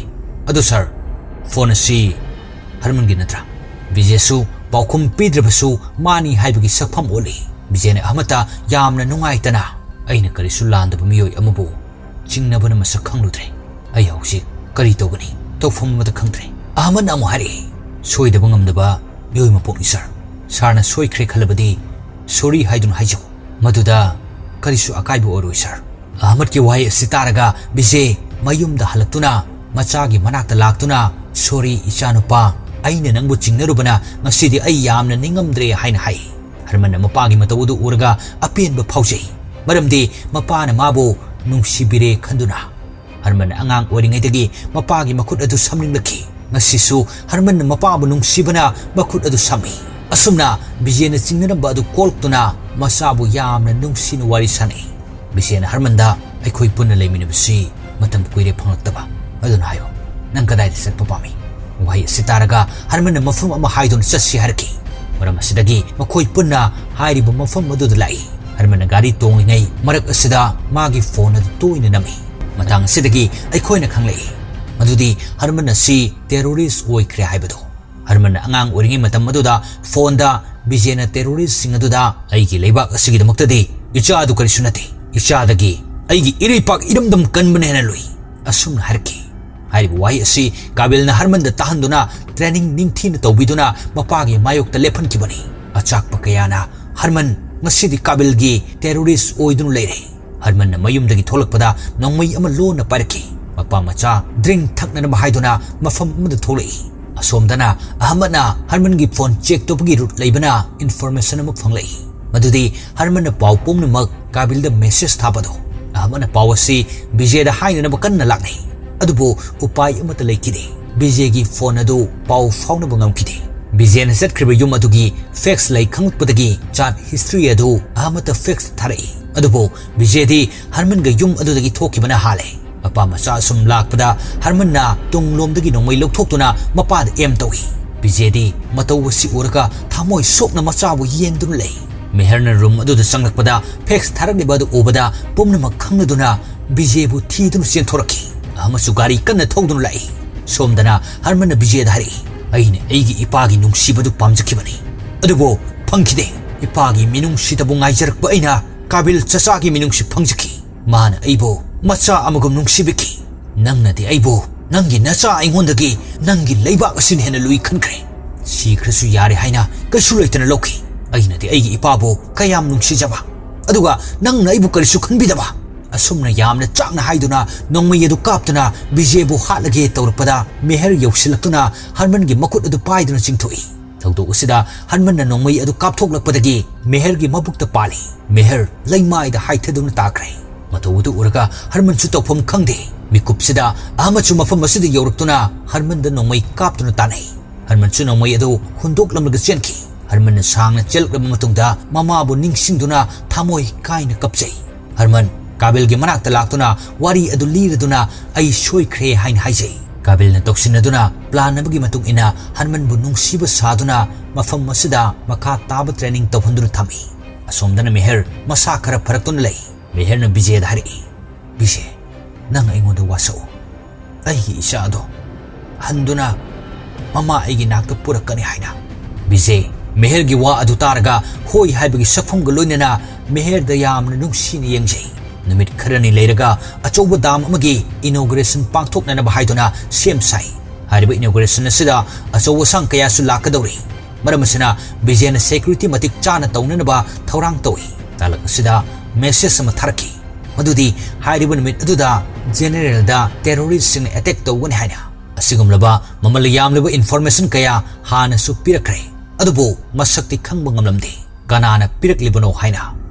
ꯑꯗꯨ ꯁꯥꯔ, ꯐꯣꯟ ꯑꯁꯤ ꯍꯔꯃꯟꯒꯤ ꯅꯠꯇ꯭ꯔꯥ?" ꯕꯤꯖꯦꯁꯨ ꯄꯥꯎꯈꯨꯝ ꯄꯤꯗ꯭ꯔꯕꯁꯨ ꯃꯥꯅꯤ ꯍꯥꯏꯕꯒꯤ ꯁꯛꯐꯝ ꯎꯠꯂꯤ꯫ ꯕꯤꯖꯦꯅ ꯑꯍꯃꯠꯇ ꯌꯥꯝꯅ ꯅꯨꯡꯉꯥꯏꯇꯅ, "ꯑꯩꯅ ꯀꯔꯤꯁꯨ ꯂꯥꯟꯗꯕ ꯃꯤꯑꯣꯏ ꯑꯃꯕꯨ ꯆꯤꯡꯅꯕꯅ ꯃꯁꯛ ꯈꯪꯂꯨꯗ꯭ꯔꯦ꯫ ꯑꯩ ꯍꯧꯖꯤꯛ ꯀꯔꯤ ꯇꯧꯒꯅꯤ? ꯇꯧꯐꯝ ꯑꯃꯠꯇ ꯈꯪꯗ꯭ꯔꯦ꯫" ꯑꯍꯃꯠꯅ ꯑꯃꯨꯛ ꯍꯥꯏꯔꯛꯏ, "ꯁꯣꯏꯗꯕ ꯉꯝꯗꯕ ꯃꯤꯑꯣꯏ ꯃꯄꯣꯛꯅꯤ ꯁꯥꯔ꯫ ꯁꯥꯔꯅ ꯁꯣꯏꯈ꯭ꯔꯦ ꯈꯜꯂꯕꯗꯤ ꯁꯣꯔꯤ ꯍꯥꯏꯗꯨꯅ ꯍꯥꯏꯖꯧ꯫ ꯃꯗꯨꯗ ꯀꯔꯤꯁꯨ ꯑꯀꯥꯏꯕ ꯑꯣꯏꯔꯣꯏ ꯁꯥꯔ꯫" ꯑꯍꯃꯠꯀꯤ ꯋꯥꯍꯩ ꯑꯁꯤ ꯇꯥꯔꯒ ꯕꯤꯖꯦ ꯃꯌꯨꯝꯗ ꯍꯜꯂꯛꯇꯨꯅ ꯃꯆꯥꯒꯤ ꯃꯅꯥꯛꯇ ꯂꯥꯛꯇꯨꯅ, "ꯁꯣꯔꯤ ꯏꯆꯥꯅꯨꯄꯥ, ꯑꯩꯅ ꯅꯪꯕꯨ ꯆꯤꯡꯅꯔꯨꯕꯅ ꯉꯁꯤꯗꯤ ꯑꯩ ꯌꯥꯝꯅ ꯅꯤꯡꯉꯝꯗ꯭ꯔꯦ," ꯍꯥꯏꯅ ꯍꯥꯏ꯫ ꯍꯔꯃꯟꯅ ꯃꯄꯥꯒꯤ ꯃꯇꯧ ꯑꯗꯨ ꯎꯔꯒ ꯑꯄꯦꯟꯕ ꯐꯥꯎꯖꯩ, ꯃꯔꯝꯗꯤ ꯃꯄꯥꯅ ꯃꯥꯕꯨ ꯅꯨꯡꯁꯤꯕꯤꯔꯦ ꯈꯟꯗꯨꯅ꯫ ꯍꯔꯃꯟꯅ ꯑꯉꯥꯡ ꯑꯣꯏꯔꯤꯉꯩꯗꯒꯤ ꯃꯄꯥꯒꯤ ꯃꯈꯨꯠ ꯑꯗꯨ ꯁꯝꯅꯤꯡꯂꯛꯈꯤ꯫ ꯉꯁꯤꯁꯨ ꯍꯔꯃꯟꯅ ꯃꯄꯥꯕꯨ ꯅꯨꯡꯁꯤꯕꯅ ꯃꯈꯨꯠ ꯑꯗꯨ ꯁꯝꯃꯤ꯫ ꯑꯁꯨꯝꯅ ꯕꯤꯖꯦꯅ ꯆꯤꯡꯅꯔꯝꯕ ꯑꯗꯨ ꯀꯣꯛꯂꯛꯇꯨꯅ ꯃꯆꯥꯕꯨ ꯌꯥꯝꯅ ꯅꯨꯡꯁꯤꯅ ꯋꯥꯔꯤ ꯁꯥꯅꯩ꯫ ꯕꯤꯖꯦꯅ ꯍꯔꯃꯟꯗ, "ꯑꯩꯈꯣꯏ ꯄꯨꯟꯅ ꯂꯩꯃꯤꯟꯅꯕꯁꯤ ꯃꯇꯝ ꯀꯨꯏꯔꯦ ꯐꯪꯂꯛꯇꯕ, ꯑꯗꯨꯅ ꯍꯥꯏꯌꯨ, ꯅꯪ ꯀꯗꯥꯏꯗ ꯆꯠꯄ ꯄꯥꯝꯃꯤ?" ꯋꯥꯍꯩ ꯑꯁꯤ ꯇꯥꯔꯒ ꯍꯔꯃꯟꯅ ꯃꯐꯝ ꯑꯃ ꯍꯥꯏꯗꯨꯅ ꯆꯠꯁꯤ ꯍꯥꯏꯔꯛꯈꯤ꯫ ꯃꯔꯝ ꯑꯁꯤꯗꯒꯤ ꯃꯈꯣꯏ ꯄꯨꯟꯅ ꯍꯥꯏꯔꯤꯕ ꯃꯐꯝ ꯑꯗꯨꯗ ꯂꯥꯛꯏ꯫ ꯍꯔꯃꯟꯅ ꯒꯥꯔꯤ ꯇꯣꯡꯂꯤꯉꯩ ꯃꯔꯛ ꯑꯁꯤꯗ ꯃꯥꯒꯤ ꯐꯣꯟ ꯑꯗꯨ ꯇꯣꯏꯅ ꯅꯝꯃꯤ꯫ ꯃꯇꯥꯡ ꯑꯁꯤꯗꯒꯤ ꯑꯩꯈꯣꯏꯅ ꯈꯪꯂꯛꯏ ꯃꯗꯨꯗꯤ ꯍꯔꯃꯟ ꯑꯁꯤ ꯇꯦꯔꯣꯔꯤꯁ ꯑꯣꯏꯈ꯭ꯔꯦ ꯍꯥꯏꯕꯗꯨ꯫ ꯍꯔꯃꯟꯅ ꯑꯉꯥꯡ ꯑꯣꯏꯔꯤꯉꯩ ꯃꯇꯝ ꯑꯗꯨꯗ ꯐꯣꯟꯗ ꯕꯤꯖꯦꯅ ꯇꯦꯔꯣꯔꯤꯁꯁꯤꯡ ꯑꯗꯨꯗ, "ꯑꯩꯒꯤ ꯂꯩꯕꯥꯛ ꯑꯁꯤꯒꯤꯗꯃꯛꯇꯗꯤ ꯏꯆꯥ ꯑꯗꯨ ꯀꯔꯤꯁꯨ ꯅꯠꯇꯦ, ꯏꯆꯥꯗꯒꯤ ꯑꯩꯒꯤ ꯏꯔꯩꯄꯥꯛ ꯏꯔꯝꯗꯝ ꯀꯟꯕꯅ ꯍꯦꯟꯅ ꯂꯨꯏ," ꯑꯁꯨꯝꯅ ꯍꯥꯏꯔꯛꯈꯤ꯫ ꯍꯥꯏꯔꯤꯕ ꯋꯥꯍꯩ ꯑꯁꯤ ꯀꯥꯕꯤꯜꯅ ꯍꯔꯃꯟꯗ ꯇꯥꯍꯟꯗꯨꯅ ꯇ꯭ꯔꯦꯅꯤꯡ ꯅꯤꯡꯊꯤꯅ ꯇꯧꯕꯤꯗꯨꯅ ꯃꯄꯥꯒꯤ ꯃꯥꯌꯣꯛꯇ ꯂꯦꯞꯍꯟꯈꯤꯕꯅꯤ꯫ ꯑꯆꯥꯛꯄ ꯀꯌꯥꯅ ꯍꯔꯃꯟ ꯉꯁꯤꯗꯤ ꯀꯥꯕꯤꯜꯒꯤ ꯇꯦꯔꯣꯔꯤꯁ ꯑꯣꯏꯗꯨꯅ ꯂꯩꯔꯦ꯫ ꯍꯔꯃꯟꯅ ꯃꯌꯨꯝꯗꯒꯤ ꯊꯣꯛꯂꯛꯄꯗ ꯅꯣꯡꯃꯩ ꯑꯃ ꯂꯣꯟꯅ ꯄꯥꯏꯔꯛꯈꯤ꯫ ꯃꯄꯥ ꯃꯆꯥ ꯗ꯭ꯔꯤꯡ ꯊꯛꯅꯅꯕ ꯍꯥꯏꯗꯨꯅ ꯃꯐꯝ ꯑꯃꯗ ꯊꯣꯛꯂꯛꯏ꯫ ꯑꯁꯣꯝꯗꯅ ꯑꯍꯃꯠꯅ ꯍꯔꯃꯟꯒꯤ ꯐꯣꯟ ꯆꯦꯛ ꯇꯧꯕꯒꯤ ꯔꯨꯠ ꯂꯩꯕꯅ ꯏꯟꯐꯣꯔꯃꯦꯁꯟ ꯑꯃ ꯐꯪꯂꯛꯏ, ꯃꯗꯨꯗꯤ ꯍꯔꯃꯟꯅ ꯄꯥꯎ ꯄꯨꯝꯅꯃꯛ ꯀꯥꯕꯤꯜꯗ ꯃꯦꯁꯦꯖ ꯊꯥꯕꯗꯣ꯫ ꯑꯍꯃꯅ ꯄꯥꯎ ꯑꯁꯤ ꯕꯤꯖꯦꯗ ꯍꯥꯏꯅꯅꯕ ꯀꯟꯅ ꯂꯥꯛꯅꯩ꯫ ꯑꯗꯨꯕꯨ ꯎꯄꯥꯏ ꯑꯃꯠꯇ ꯂꯩꯈꯤꯗꯦ꯫ ꯕꯤꯖꯦꯒꯤ ꯐꯣꯟ ꯑꯗꯨ ꯄꯥꯎ ꯐꯥꯎꯅꯕ ꯉꯝꯈꯤꯗꯦ꯫ ꯕꯤꯖꯦꯅ ꯆꯠꯈ꯭ꯔꯤꯕ ꯌꯨꯝ ꯑꯗꯨꯒꯤ ꯐꯦꯛꯁ ꯂꯩ ꯈꯪꯂꯛꯄꯗꯒꯤ ꯆꯥꯠ ꯍꯤꯁꯇ꯭ꯔꯤ ꯑꯗꯨ ꯑꯍꯃꯠꯇ ꯐꯦꯛꯁ ꯊꯥꯔꯛꯏ꯫ ꯑꯗꯨꯕꯨ ꯕꯤꯖꯦꯗꯤ ꯍꯔꯃꯟꯒ ꯌꯨꯝ ꯑꯗꯨꯗꯒꯤ ꯊꯣꯛꯈꯤꯕꯅ ꯍꯥꯜꯂꯦ꯫ ꯃꯄꯥ ꯃꯆꯥ ꯑꯁꯨꯝ ꯂꯥꯛꯄꯗ ꯍꯔꯃꯟꯅ ꯇꯨꯡꯂꯣꯝꯗꯒꯤ ꯅꯣꯡꯃꯩ ꯂꯧꯊꯣꯛꯇꯨꯅ ꯃꯄꯥꯗ ꯑꯦꯝ ꯇꯧꯏ꯫ ꯕꯤꯖꯦꯗꯤ ꯃꯇꯧ ꯑꯁꯤ ꯎꯔꯒ ꯊꯃꯣꯏ ꯁꯣꯛꯅ ꯃꯆꯥꯕꯨ ꯌꯦꯡꯗꯨꯅ ꯂꯩ꯫ ꯃꯦꯍꯔꯅ ꯔꯨꯝ ꯑꯗꯨꯗ ꯆꯪꯂꯛꯄꯗ ꯐꯦꯛꯁ ꯊꯥꯔꯛꯂꯤꯕ ꯑꯗꯨ ꯎꯕꯗ ꯄꯨꯝꯅꯃꯛ ꯈꯪꯂꯗꯨꯅ ꯕꯤꯖꯦꯕꯨ ꯊꯤꯗꯨꯅ ꯆꯦꯟꯊꯣꯔꯛꯈꯤ꯫ ꯑꯃꯁꯨ ꯒꯥꯔꯤ ꯀꯟꯅ ꯊꯧꯗꯨꯅ ꯂꯥꯛꯏ꯫ ꯁꯣꯝꯗꯅ ꯍꯔꯃꯟꯅ ꯕꯤꯖꯦꯗ ꯍꯥꯏꯔꯛꯏ, "ꯑꯩꯅ ꯑꯩꯒꯤ ꯏꯄꯥꯒꯤ ꯅꯨꯡꯁꯤꯕꯗꯨ ꯄꯥꯝꯖꯈꯤꯕꯅꯤ, ꯑꯗꯨꯕꯨ ꯐꯪꯈꯤꯗꯦ꯫ ꯏꯄꯥꯒꯤ ꯃꯤꯅꯨꯡꯁꯤꯗꯕꯨ ꯉꯥꯏꯖꯔꯛꯄ ꯑꯩꯅ ꯀꯥꯕꯤꯜ ꯆꯆꯥꯒꯤ ꯃꯤꯅꯨꯡꯁꯤ ꯐꯪꯖꯈꯤ꯫ ꯃꯥꯅ ꯑꯩꯕꯨ ꯃꯆꯥ ꯑꯃꯒꯨꯝ ꯅꯨꯡꯁꯤꯕꯤꯈꯤ꯫ ꯅꯪꯅꯗꯤ ꯑꯩꯕꯨ ꯅꯪꯒꯤ ꯅꯆꯥ ꯑꯩꯉꯣꯟꯗꯒꯤ ꯅꯪꯒꯤ ꯂꯩꯕꯥꯛ ꯑꯁꯤꯅ ꯍꯦꯟꯅ ꯂꯨꯏ ꯈꯟꯈ꯭ꯔꯦ꯫ ꯁꯤꯈ꯭ꯔꯁꯨ ꯌꯥꯔꯦ ꯍꯥꯏꯅ ꯀꯩꯁꯨ ꯂꯩꯇꯅ ꯂꯧꯈꯤ꯫ ꯑꯩꯅꯗꯤ ꯑꯩꯒꯤ ꯏꯄꯥꯕꯨ ꯀꯌꯥꯝ ꯅꯨꯡꯁꯤꯖꯕ, ꯑꯗꯨꯒ ꯅꯪꯅ ꯑꯩꯕꯨ ꯀꯔꯤꯁꯨ ꯈꯟꯕꯤꯗꯕ꯫" ꯑꯁꯨꯝꯅ ꯌꯥꯝꯅ ꯆꯥꯛꯅ ꯍꯥꯏꯗꯨꯅ ꯅꯣꯡꯃꯩ ꯑꯗꯨ ꯀꯥꯞꯇꯨꯅ ꯕꯤꯖꯦꯕꯨ ꯍꯥꯠꯂꯒꯦ ꯇꯧꯔꯛꯄꯗ ꯃꯦꯍꯔ ꯌꯧꯁꯤꯜꯂꯛꯇꯨꯅ ꯍꯔꯃꯟꯒꯤ ꯃꯈꯨꯠ ꯑꯗꯨ ꯄꯥꯏꯗꯨꯅ ꯆꯤꯡꯊꯣꯛꯏ꯫ ꯊꯧꯗꯣꯛ ꯑꯁꯤꯗ ꯍꯔꯃꯟꯅ ꯅꯣꯡꯃꯩ ꯑꯗꯨ ꯀꯥꯞꯊꯣꯛꯂꯛꯄꯗꯒꯤ ꯃꯦꯍꯔꯒꯤ ꯃꯕꯨꯛꯇ ꯄꯥꯜꯂꯤ꯫ ꯃꯦꯍꯔ ꯂꯩꯃꯥꯏꯗ ꯍꯥꯏꯊꯗꯨꯅ ꯇꯥꯈ꯭ꯔꯦ꯫ ꯃꯇꯧ ꯑꯗꯨ ꯎꯔꯒ ꯍꯔꯃꯟꯁꯨ ꯇꯧꯐꯝ ꯈꯪꯗꯦ꯫ ꯃꯤꯀꯨꯞꯁꯤꯗ ꯑꯍꯃꯠꯁꯨ ꯃꯐꯝ ꯑꯁꯤꯗ ꯌꯧꯔꯛꯇꯨꯅ ꯍꯔꯃꯟꯗ ꯅꯣꯡꯃꯩ ꯀꯥꯞꯇꯨꯅ ꯇꯥꯟꯅꯩ꯫ ꯍꯔꯃꯟꯁꯨ ꯅꯣꯡꯃꯩ ꯑꯗꯨ ꯍꯨꯟꯗꯣꯛꯂꯝꯂꯒ ꯆꯦꯟꯈꯤ꯫ ꯍꯔꯃꯟꯅ ꯁꯥꯡꯅ ꯆꯦꯜꯂꯛꯂꯕ ꯃꯇꯨꯡꯗ ꯃꯃꯥꯕꯨ ꯅꯤꯡꯁꯤꯡꯗꯨꯅ ꯊꯃꯣꯏ ꯀꯥꯏꯅ ꯀꯞꯆꯩ꯫ ꯍꯔꯃꯟ, ꯀꯥꯕꯤꯜꯒꯤ ꯃꯅꯥꯛꯇ ꯂꯥꯛꯇꯨꯅ ꯋꯥꯔꯤ ꯑꯗꯨ ꯂꯤꯔꯗꯨꯅ "ꯑꯩ ꯁꯣꯏꯈ꯭ꯔꯦ" ꯍꯥꯏꯅ ꯍꯥꯏꯖꯩ꯫ ꯀꯥꯕꯤꯜꯅ ꯇꯧꯁꯤꯟꯅꯗꯨꯅ ꯄ꯭ꯂꯥꯟ ꯑꯃꯒꯤ ꯃꯇꯨꯡ ꯏꯟꯅ ꯍꯔꯃꯟꯕꯨ ꯅꯨꯡꯁꯤꯕ ꯁꯥꯗꯨꯅ ꯃꯐꯝ ꯑꯁꯤꯗ ꯃꯈꯥ ꯇꯥꯕ ꯇ꯭ꯔꯦꯅꯤꯡ ꯇꯧꯍꯟꯗꯨꯅ ꯊꯝꯃꯤ꯫ ꯑꯁꯣꯝꯗꯅ ꯃꯦꯍꯔ ꯃꯁꯥ ꯈꯔ ꯐꯔꯛꯇꯨꯅ ꯂꯩ꯫ ꯃꯦꯍꯔꯅ ꯕꯤꯖꯦꯗ ꯍꯥꯏꯔꯛꯏ, "ꯕꯤꯖꯦ, ꯅꯪ ꯑꯩꯉꯣꯟꯗ ꯋꯥꯁꯛꯎ꯫ ꯑꯩꯒꯤ ꯏꯆꯥ ꯑꯗꯣ ꯍꯟꯗꯨꯅ ꯃꯃꯥ ꯑꯩꯒꯤ ꯅꯥꯛꯇ ꯄꯨꯔꯛꯀꯅꯤ" ꯍꯥꯏꯅ꯫ ꯕꯤꯖꯦ ꯃꯦꯍꯔꯒꯤ ꯋꯥ ꯑꯗꯨ ꯇꯥꯔꯒ ꯍꯣꯏ ꯍꯥꯏꯕꯒꯤ ꯁꯛꯐꯝꯒ ꯂꯣꯏꯅꯅ ꯃꯦꯍꯔꯗ ꯌꯥꯝꯅ ꯅꯨꯡꯁꯤꯅ ꯌꯦꯡꯖꯩ꯫ ꯅꯨꯃꯤꯠ ꯈꯔꯅꯤ ꯂꯩꯔꯒ ꯑꯆꯧꯕ ꯗꯥꯝ ꯑꯃꯒꯤ ꯏꯅꯣꯒ꯭ꯔꯦꯁꯟ ꯄꯥꯡꯊꯣꯛꯅꯅꯕ ꯍꯥꯏꯗꯨꯅ ꯁꯦꯝ ꯁꯥꯏ꯫ ꯍꯥꯏꯔꯤꯕ ꯏꯅꯣꯒ꯭ꯔꯦꯁꯟ ꯑꯁꯤꯗ ꯑꯆꯧ ꯑꯁꯥꯡ ꯀꯌꯥꯁꯨ ꯂꯥꯛꯀꯗꯧꯔꯤ꯫ ꯃꯔꯝ ꯑꯁꯤꯅ ꯕꯤꯖꯦꯅ ꯁꯦꯀ꯭ꯌꯨꯔꯤꯇꯤ ꯃꯇꯤꯛ ꯆꯥꯅ ꯇꯧꯅꯅꯕ ꯊꯧꯔꯥꯡ ꯇꯧꯏ꯫ ꯇꯥꯂꯛ ꯑꯁꯤꯗ ꯃꯦꯁꯦꯖ ꯑꯃ ꯊꯥꯔꯛꯈꯤ, ꯃꯗꯨꯗꯤ ꯍꯥꯏꯔꯤꯕ ꯅꯨꯃꯤꯠ ꯑꯗꯨꯗ ꯖꯦꯅꯦꯔꯦꯜꯗ ꯇꯦꯔꯣꯔꯤꯁꯁꯤꯡꯅ ꯑꯦꯇꯦꯛ ꯇꯧꯒꯅꯤ ꯍꯥꯏꯅ꯫ ꯑꯁꯤꯒꯨꯝꯂꯕ ꯃꯃꯜ ꯌꯥꯝꯂꯕ ꯏꯟꯐꯣꯔꯃꯦꯁꯟ ꯀꯌꯥ ꯍꯥꯟꯅꯁꯨ ꯄꯤꯔꯛꯈ꯭ꯔꯦ, ꯑꯗꯨꯕꯨ ꯃꯁꯛꯇꯤ ꯈꯪꯕ ꯉꯝꯂꯝꯗꯦ꯫ ꯀꯅꯥꯅ ꯄꯤꯔꯛꯂꯤꯕꯅꯣ ꯍꯥꯏꯅ꯫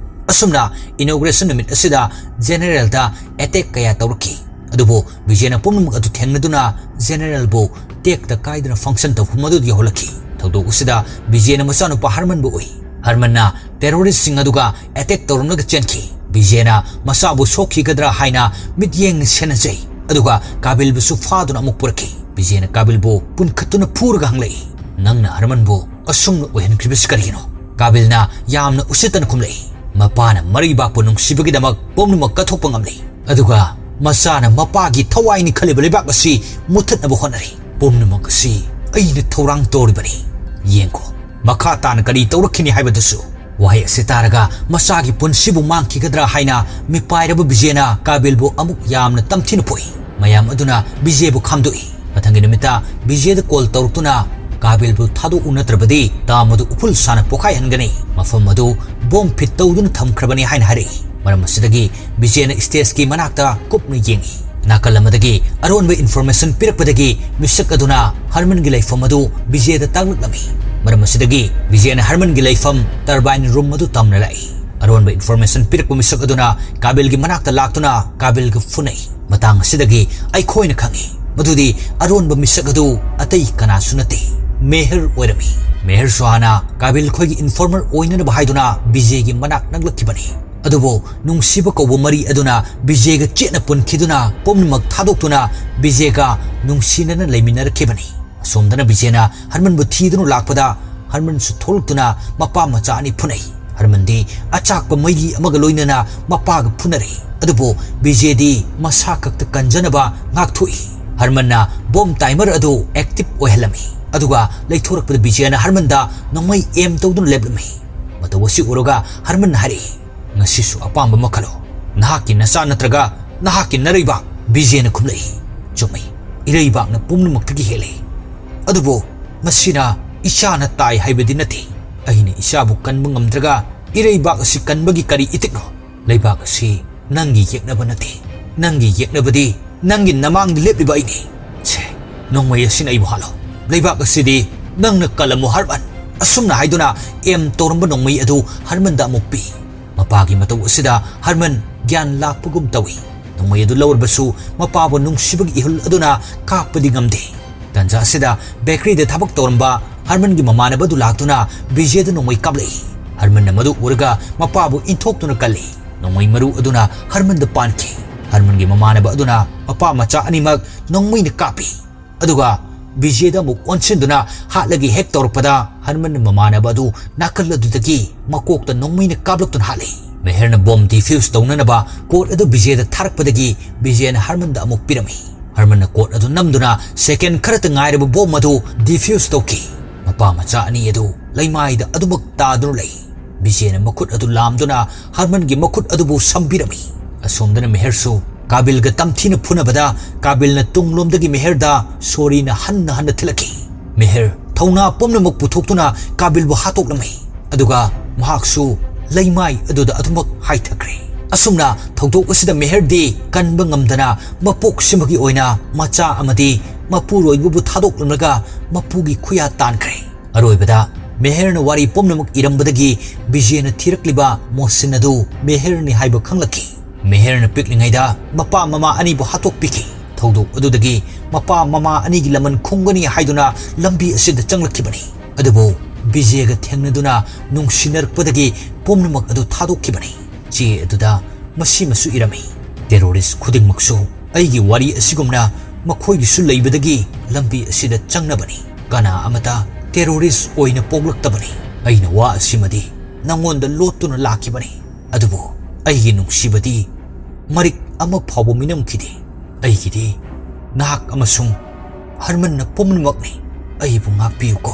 ꯑꯁꯨꯝꯅ inauguration ꯅꯨꯃꯤꯠ ꯑꯁꯤꯗ generalꯗ attack ꯀꯌꯥ ꯇꯧꯔꯛꯈꯤ꯫ ꯑꯗꯨꯕꯨ ꯕꯤꯖꯦꯅ ꯄꯨꯝꯅꯃꯛ ꯑꯗꯨ ꯊꯦꯡꯅꯗꯨꯅ generalꯕꯨ ꯇꯦꯛꯇ ꯀꯥꯏꯗꯅ function ꯇꯧꯐꯝ ꯑꯗꯨꯗ ꯌꯧꯍꯜꯂꯛꯈꯤ꯫ ꯊꯧꯗꯣꯛ ꯑꯁꯤꯗ ꯕꯤꯖꯦꯅ ꯃꯆꯥꯅꯨꯄꯥ ꯍꯔꯃꯟꯕꯨ ꯎꯏ꯫ ꯍꯔꯃꯟꯅ terroristꯁꯤꯡ ꯑꯗꯨꯒ attack ꯇꯧꯔꯝꯂꯒ ꯆꯦꯟꯈꯤ꯫ ꯕꯤꯖꯦꯅ ꯃꯆꯥꯕꯨ ꯁꯣꯛꯈꯤꯒꯗ꯭ꯔꯥ ꯍꯥꯏꯅ ꯃꯤꯠꯌꯦꯡꯅ ꯁꯦꯟꯅꯖꯩ꯫ ꯑꯗꯨꯒ ꯀꯥꯕꯤꯜꯕꯨꯁꯨ ꯐꯥꯗꯨꯅ ꯑꯃꯨꯛ ꯄꯨꯔꯛꯈꯤ꯫ ꯕꯤꯖꯦꯅ ꯀꯥꯕꯤꯜꯕꯨ ꯄꯨꯟꯈꯠꯇꯨꯅ ꯐꯨꯔꯒ ꯍꯪꯂꯛꯏ, "ꯅꯪꯅ ꯍꯔꯃꯟꯕꯨ ꯑꯁꯨꯝꯅ ꯑꯣꯏꯍꯟꯈ꯭ꯔꯤꯕꯁꯤ ꯀꯔꯤꯒꯤꯅꯣ?" ꯀꯥꯕꯤꯜꯅ ꯌꯥꯝꯅ ꯎꯁꯤꯠꯇꯅ ꯈꯨꯝꯂꯛꯏ, "ꯃꯄꯥꯅ ꯃꯔꯩꯕꯥꯛꯄꯨ ꯅꯨꯡꯁꯤꯕꯒꯤꯗꯃꯛ ꯄꯨꯝꯅꯃꯛ ꯀꯠꯊꯣꯛꯄ ꯉꯝꯂꯤ, ꯑꯗꯨꯒ ꯃꯆꯥꯅ ꯃꯄꯥꯒꯤ ꯊꯋꯥꯏꯅꯤ ꯈꯜꯂꯤꯕ ꯂꯩꯕꯥꯛ ꯑꯁꯤ ꯃꯨꯠꯊꯠꯅꯕ ꯍꯣꯠꯅꯔꯤ꯫ ꯄꯨꯝꯅꯃꯛ ꯑꯁꯤ ꯑꯩꯅ ꯊꯧꯔꯥꯡ ꯇꯧꯔꯤꯕꯅꯤ꯫ ꯌꯦꯡꯈꯣ, ꯃꯈꯥ ꯇꯥꯅ ꯀꯔꯤ ꯇꯧꯔꯛꯈꯤꯅꯤ ꯍꯥꯏꯕꯗꯨꯁꯨ꯫" ꯋꯥꯍꯩ ꯑꯁꯤ ꯇꯥꯔꯒ ꯃꯆꯥꯒꯤ ꯄꯨꯟꯁꯤꯕꯨ ꯃꯥꯡꯈꯤꯒꯗ꯭ꯔꯥ ꯍꯥꯏꯅ ꯃꯤꯄꯥꯏꯔꯕ ꯕꯤꯖꯦꯅ ꯀꯥꯕꯤꯜꯕꯨ ꯑꯃꯨꯛ ꯌꯥꯝꯅ ꯇꯝꯊꯤꯅ ꯐꯨꯏ꯫ ꯃꯌꯥꯝ ꯑꯗꯨꯅ ꯕꯤꯖꯦꯕꯨ ꯈꯥꯝꯗꯣꯛꯏ꯫ ꯃꯊꯪꯒꯤ ꯅꯨꯃꯤꯠꯇ ꯕꯤꯖꯦꯗ call ꯇꯧꯔꯛꯇꯨꯅ, "ꯀꯥꯕꯤꯜꯕꯨ ꯊꯥꯗꯣꯛꯎ, ꯅꯠꯇ꯭ꯔꯕꯗꯤ dam ꯑꯗꯨ ꯎꯐꯨꯜ ꯁꯥꯅ ꯄꯣꯈꯥꯏꯍꯟꯒꯅꯤ꯫ ꯃꯐꯝ ꯑꯗꯨ bomb fit ꯇꯧꯗꯨꯅ ꯊꯝꯈ꯭ꯔꯕꯅꯤ" ꯍꯥꯏꯅ ꯍꯥꯏꯔꯛꯏ꯫ ꯃꯔꯝ ꯑꯁꯤꯗꯒꯤ ꯕꯤꯖꯦꯅ stageꯀꯤ ꯃꯅꯥꯛꯇ ꯀꯨꯞꯅ ꯌꯦꯡꯏ꯫ ꯅꯥꯀꯜ ꯑꯃꯗꯒꯤ ꯑꯔꯣꯟꯕ information ꯄꯤꯔꯛꯄꯗꯒꯤ ꯃꯤꯁꯛ ꯑꯗꯨꯅ ꯍꯔꯃꯟꯒꯤ ꯂꯩꯐꯝ ꯑꯗꯨ ꯕꯤꯖꯦꯗ ꯇꯥꯛꯂꯛꯂꯝꯃꯤ꯫ ꯃꯔꯝ ꯑꯁꯤꯗꯒꯤ ꯕꯤꯖꯦꯅ ꯍꯔꯃꯟꯒꯤ ꯂꯩꯐꯝ turbine room ꯑꯗꯨ ꯇꯝꯅ ꯂꯥꯛꯏ꯫ ꯑꯔꯣꯟꯕ information ꯄꯤꯔꯛꯄ ꯃꯤꯁꯛ ꯑꯗꯨꯅ ꯀꯥꯕꯤꯜꯒꯤ ꯃꯅꯥꯛꯇ ꯂꯥꯛꯇꯨꯅ ꯀꯥꯕꯤꯜꯒ ꯐꯨꯅꯩ꯫ ꯃꯇꯥꯡ ꯑꯁꯤꯗꯒꯤ ꯑꯩꯈꯣꯏꯅ ꯈꯪꯏ ꯃꯗꯨꯗꯤ ꯑꯔꯣꯟꯕ ꯃꯤꯁꯛ ꯑꯗꯨ ꯑꯇꯩ ꯀꯅꯥꯁꯨ ꯅꯠꯇꯦ, ꯃꯦꯍꯔ ꯑꯣꯏꯔꯝꯃꯤ꯫ ꯃꯦꯍꯔꯁꯨ ꯍꯥꯟꯅ ꯀꯥꯕꯤꯜ ꯈꯣꯏꯒꯤ informer ꯑꯣꯏꯅꯅꯕ ꯍꯥꯏꯗꯨꯅ ꯕꯤꯖꯦꯒꯤ ꯃꯅꯥꯛ ꯅꯛꯂꯛꯈꯤꯕꯅꯤ꯫ ꯑꯗꯨꯕꯨ ꯅꯨꯡꯁꯤꯕ ꯀꯧꯕ ꯃꯔꯤ ꯑꯗꯨꯅ ꯕꯤꯖꯦꯒ ꯆꯦꯠꯅ ꯄꯨꯟꯈꯤꯗꯨꯅ ꯄꯨꯝꯅꯃꯛ ꯊꯥꯗꯣꯛꯇꯨꯅ ꯕꯤꯖꯦꯒ ꯅꯨꯡꯁꯤꯅꯅ ꯂꯩꯃꯤꯟꯅꯔꯛꯈꯤꯕꯅꯤ꯫ ꯑꯁꯣꯝꯗꯅ ꯕꯤꯖꯦꯅ ꯍꯔꯃꯟꯕꯨ ꯊꯤꯗꯨꯅ ꯂꯥꯛꯄꯗ ꯍꯔꯃꯟꯁꯨ ꯊꯣꯛꯂꯛꯇꯨꯅ ꯃꯄꯥ ꯃꯆꯥ ꯑꯅꯤ ꯐꯨꯅꯩ꯫ ꯍꯔꯃꯟꯗꯤ ꯑꯆꯥꯛꯄ ꯃꯩꯔꯤ ꯑꯃꯒ ꯂꯣꯏꯅꯅ ꯃꯄꯥꯒ ꯐꯨꯅꯔꯤ꯫ ꯑꯗꯨꯕꯨ ꯕꯤꯖꯦꯗꯤ ꯃꯁꯥ ꯈꯛꯇ ꯀꯟꯖꯅꯕ ꯉꯥꯛꯊꯣꯛꯏ꯫ ꯍꯔꯃꯟꯅ bomb timer ꯑꯗꯨ active ꯑꯣꯏꯍꯜꯂꯝꯃꯤ꯫ ꯑꯗꯨꯒ ꯂꯩꯊꯣꯔꯛꯄꯗ ꯕꯤꯖꯦꯅ ꯍꯔꯃꯟꯗ ꯅꯣꯡꯃꯩ aim ꯇꯧꯗꯨꯅ ꯂꯦꯞꯂꯝꯃꯤ꯫ ꯃꯇꯧ ꯑꯁꯤ ꯎꯔꯒ ꯍꯔꯃꯟꯅ ꯍꯥꯏꯔꯛꯏ, "ꯉꯁꯤꯁꯨ ꯑꯄꯥꯝꯕ ꯑꯃ ꯈꯜꯂꯣ꯫ ꯅꯍꯥꯛꯀꯤ ꯅꯆꯥ ꯅꯠꯇ꯭ꯔꯒ ꯅꯍꯥꯛꯀꯤ ꯅꯔꯩꯕꯥꯛ?" ꯕꯤꯖꯦꯅ ꯈꯨꯝꯂꯛꯏ, "ꯆꯨꯝꯃꯤ, ꯏꯔꯩꯕꯥꯛꯅ ꯄꯨꯝꯅꯃꯛꯇꯒꯤ ꯍꯦꯜꯂꯤ꯫ ꯑꯗꯨꯕꯨ ꯃꯁꯤꯅ ꯏꯆꯥꯅ ꯇꯥꯏ ꯍꯥꯏꯕꯗꯤ ꯅꯠꯇꯦ꯫ ꯑꯩꯅ ꯏꯆꯥꯕꯨ ꯀꯟꯕ ꯉꯝꯗ꯭ꯔꯒ ꯏꯔꯩꯕꯥꯛ ꯑꯁꯤ ꯀꯟꯕꯒꯤ ꯀꯔꯤ ꯏꯇꯤꯛꯅꯣ? ꯂꯩꯕꯥꯛ ꯑꯁꯤ ꯅꯪꯒꯤ ꯌꯦꯛꯅꯕ ꯅꯠꯇꯦ꯫ ꯅꯪꯒꯤ ꯌꯦꯛꯅꯕꯗꯤ ꯅꯪꯒꯤ ꯅꯃꯥꯡꯗ ꯂꯦꯞꯂꯤꯕ ꯑꯩꯅꯤ꯫ ꯁꯦ, ꯅꯣꯡꯃꯩ ꯑꯁꯤꯅ ꯑꯩꯕꯨ ꯍꯥꯠꯂꯣ꯫ ꯂꯩꯕꯥꯛ ꯑꯁꯤꯗꯤ ꯅꯪꯅ ꯀꯜꯂꯝꯃꯨ, ꯍꯔꯃꯟ꯫" ꯑꯁꯨꯝꯅ ꯍꯥꯏꯗꯨꯅ aim ꯇꯧꯔꯝꯕ ꯅꯣꯡꯃꯩ ꯑꯗꯨ ꯍꯔꯃꯟꯗ ꯑꯃꯨꯛ ꯄꯤ꯫ ꯃꯄꯥꯒꯤ ꯃꯇꯧ ꯑꯁꯤꯗ ꯍꯔꯃꯟ ꯒ꯭ꯌꯥꯟ ꯂꯥꯛꯄꯒꯨꯝ ꯇꯧꯏ꯫ ꯅꯣꯡꯃꯩ ꯑꯗꯨ ꯂꯧꯔꯕꯁꯨ ꯃꯄꯥꯕꯨ ꯅꯨꯡꯁꯤꯕꯒꯤ ꯏꯍꯨꯜ ꯑꯗꯨꯅ ꯀꯥꯞꯄꯗꯤ ꯉꯝꯗꯦ꯫ ꯇꯟꯖꯥ ꯑꯁꯤꯗ ꯕꯦꯀꯔꯤꯗ ꯊꯕꯛ ꯇꯧꯔꯝꯕ ꯍꯔꯃꯟꯒꯤ ꯃꯃꯥꯟꯅꯕ ꯑꯗꯨ ꯂꯥꯛꯇꯨꯅ ꯕꯤꯖꯦꯗ ꯅꯣꯡꯃꯩ ꯀꯥꯞꯂꯛꯏ꯫ ꯍꯔꯃꯟꯅ ꯃꯗꯨ ꯎꯔꯒ ꯃꯄꯥꯕꯨ ꯏꯟꯊꯣꯛꯇꯨꯅ ꯀꯜꯂꯤ꯫ ꯅꯣꯡꯃꯩ ꯃꯔꯨ ꯑꯗꯨꯅ ꯍꯔꯃꯟꯗ ꯄꯥꯟꯈꯤ꯫ ꯍꯔꯃꯟꯒꯤ ꯃꯃꯥꯟꯅꯕ ꯑꯗꯨꯅ ꯃꯄꯥ ꯃꯆꯥ ꯑꯅꯤꯃꯛ ꯅꯣꯡꯃꯩꯅ ꯀꯥꯞꯄꯤ꯫ ꯑꯗꯨꯒ ꯕꯤꯖꯦꯗ ꯑꯃꯨꯛ ꯑꯣꯟꯁꯤꯟꯗꯨꯅ ꯍꯥꯠꯂꯒꯦ ꯍꯦꯛ ꯇꯧꯔꯛꯄꯗ ꯍꯔꯃꯟꯅ ꯃꯃꯥꯟꯅꯕ ꯑꯗꯨ ꯅꯥꯀꯜ ꯑꯗꯨꯗꯒꯤ ꯃꯀꯣꯛꯇ ꯅꯣꯡꯃꯩꯅ ꯀꯥꯞꯂꯛꯇꯨꯅ ꯍꯥꯠꯂꯤ꯫ ꯃꯦꯍꯔꯅ ꯕꯣꯝ ꯗꯤꯐ꯭ꯌꯨꯁ ꯇꯧꯅꯅꯕ ꯀꯣꯠ ꯑꯗꯨ ꯕꯤꯖꯦꯗ ꯊꯥꯔꯛꯄꯗꯒꯤ ꯕꯤꯖꯦꯅ ꯍꯔꯃꯟꯗ ꯑꯃꯨꯛ ꯄꯤꯔꯝꯃꯤ꯫ ꯍꯔꯃꯟꯅ ꯀꯣꯠ ꯑꯗꯨ ꯅꯝꯗꯨꯅ ꯁꯦꯀꯦꯟ ꯈꯔꯇ ꯉꯥꯏꯔꯕ ꯕꯣꯝ ꯑꯗꯨ ꯗꯤꯐ꯭ꯌꯨꯁ ꯇꯧꯈꯤ꯫ ꯃꯄꯥ ꯃꯆꯥ ꯑꯅꯤ ꯑꯗꯨ ꯂꯩꯃꯥꯏꯗ ꯑꯗꯨꯃꯛ ꯇꯥꯗꯨꯅ ꯂꯩ꯫ ꯕꯤꯖꯦꯅ ꯃꯈꯨꯠ ꯑꯗꯨ ꯂꯥꯝꯗꯨꯅ ꯍꯔꯃꯟꯒꯤ ꯃꯈꯨꯠ ꯑꯗꯨꯕꯨ ꯁꯝꯕꯤꯔꯝꯃꯤ꯫ ꯑꯁꯣꯝꯗꯅ ꯃꯦꯍꯔꯁꯨ ꯀꯥꯕꯤꯜꯒ ꯇꯝꯊꯤꯅ ꯐꯨꯅꯕꯗ ꯀꯥꯕꯤꯜꯅ ꯇꯨꯡꯂꯣꯝꯗꯒꯤ ꯃꯦꯍꯔꯗ ꯁꯣꯔꯤꯅ ꯍꯟꯅ ꯍꯟꯅ ꯊꯤꯜꯂꯛꯈꯤ꯫ ꯃꯦꯍꯔ ꯊꯧꯅꯥ ꯄꯨꯝꯅꯃꯛ ꯄꯨꯊꯣꯛꯇꯨꯅ ꯀꯥꯕꯤꯜꯕꯨ ꯍꯥꯠꯇꯣꯛꯂꯝꯃꯤ꯫ ꯑꯗꯨꯒ ꯃꯍꯥꯛꯁꯨ ꯂꯩꯃꯥꯏ ꯑꯗꯨꯗ ꯑꯗꯨꯃꯛ ꯍꯥꯏꯊꯈ꯭ꯔꯦ꯫ ꯑꯁꯨꯝꯅ ꯊꯧꯗꯣꯛ ꯑꯁꯤꯗ ꯃꯦꯍꯔꯗꯤ ꯀꯟꯕ ꯉꯝꯗꯅ ꯃꯄꯣꯛꯁꯤꯃꯒꯤ ꯑꯣꯏꯅ ꯃꯆꯥ ꯑꯃꯗꯤ ꯃꯄꯨꯔꯣꯏꯕꯕꯨ ꯊꯥꯗꯣꯛꯂꯝꯂꯒ ꯃꯄꯨꯒꯤ ꯈꯨꯌꯥ ꯇꯥꯟꯈ꯭ꯔꯦ꯫ ꯑꯔꯣꯏꯕꯗ ꯃꯦꯍꯔꯅ ꯋꯥꯔꯤ ꯄꯨꯝꯅꯃꯛ ꯏꯔꯝꯕꯗꯒꯤ ꯕꯤꯖꯦꯅ ꯊꯤꯔꯛꯂꯤꯕ ꯃꯣꯍꯁꯤꯟ ꯑꯗꯨ ꯃꯦꯍꯔꯅꯤ ꯍꯥꯏꯕ ꯈꯪꯂꯛꯈꯤ꯫ ꯃꯦꯍꯔꯅ ꯄꯤꯛꯂꯤꯉꯩꯗ ꯃꯄꯥ ꯃꯃꯥ ꯑꯅꯤꯕꯨ ꯍꯥꯠꯇꯣꯛꯄꯤꯈꯤ꯫ ꯊꯧꯗꯣꯛ ꯑꯗꯨꯗꯒꯤ ꯃꯄꯥ ꯃꯃꯥ ꯑꯅꯤꯒꯤ ꯂꯃꯟ ꯈꯨꯝꯒꯅꯤ ꯍꯥꯏꯗꯨꯅ ꯂꯝꯕꯤ ꯑꯁꯤꯗ ꯆꯪꯂꯛꯈꯤꯕꯅꯤ꯫ ꯑꯗꯨꯕꯨ ꯕꯤꯖꯦꯒ ꯊꯦꯡꯅꯗꯨꯅ ꯅꯨꯡꯁꯤꯅꯔꯛꯄꯗꯒꯤ ꯄꯨꯝꯅꯃꯛ ꯑꯗꯨ ꯊꯥꯗꯣꯛꯈꯤꯕꯅꯤ꯫ ꯆꯦ ꯑꯗꯨꯗ ꯃꯁꯤꯃꯁꯨ ꯏꯔꯝꯃꯤ, "ꯇꯦꯔꯣꯔꯤꯁ ꯈꯨꯗꯤꯡꯃꯛꯁꯨ ꯑꯩꯒꯤ ꯋꯥꯔꯤ ꯑꯁꯤꯒꯨꯝꯅ ꯃꯈꯣꯏꯒꯤꯁꯨ ꯂꯩꯕꯗꯒꯤ ꯂꯝꯕꯤ ꯑꯁꯤꯗ ꯆꯪꯅꯕꯅꯤ꯫ ꯀꯅꯥ ꯑꯃꯇ ꯇꯦꯔꯣꯔꯤꯁ ꯑꯣꯏꯅ ꯄꯣꯛꯂꯛꯇꯕꯅꯤ꯫ ꯑꯩꯅ ꯋꯥ ꯑꯁꯤꯃꯗꯤ ꯅꯉꯣꯟꯗ ꯂꯣꯠꯇꯨꯅ ꯂꯥꯛꯈꯤꯕꯅꯤ꯫ ꯑꯗꯨꯕꯨ ꯑꯩꯒꯤ ꯅꯨꯡꯁꯤꯕꯗꯤ ꯃꯔꯤꯛ ꯑꯃ ꯐꯥꯎꯕ ꯃꯤꯅꯝꯈꯤꯗꯦ꯫ ꯑꯩꯒꯤꯗꯤ ꯅꯍꯥꯛ ꯑꯃꯁꯨꯡ ꯍꯔꯃꯟꯅ ꯄꯨꯝꯅꯃꯛꯅꯤ꯫ ꯑꯩꯕꯨ ꯉꯥꯛꯄꯤꯌꯨꯀꯣ꯫"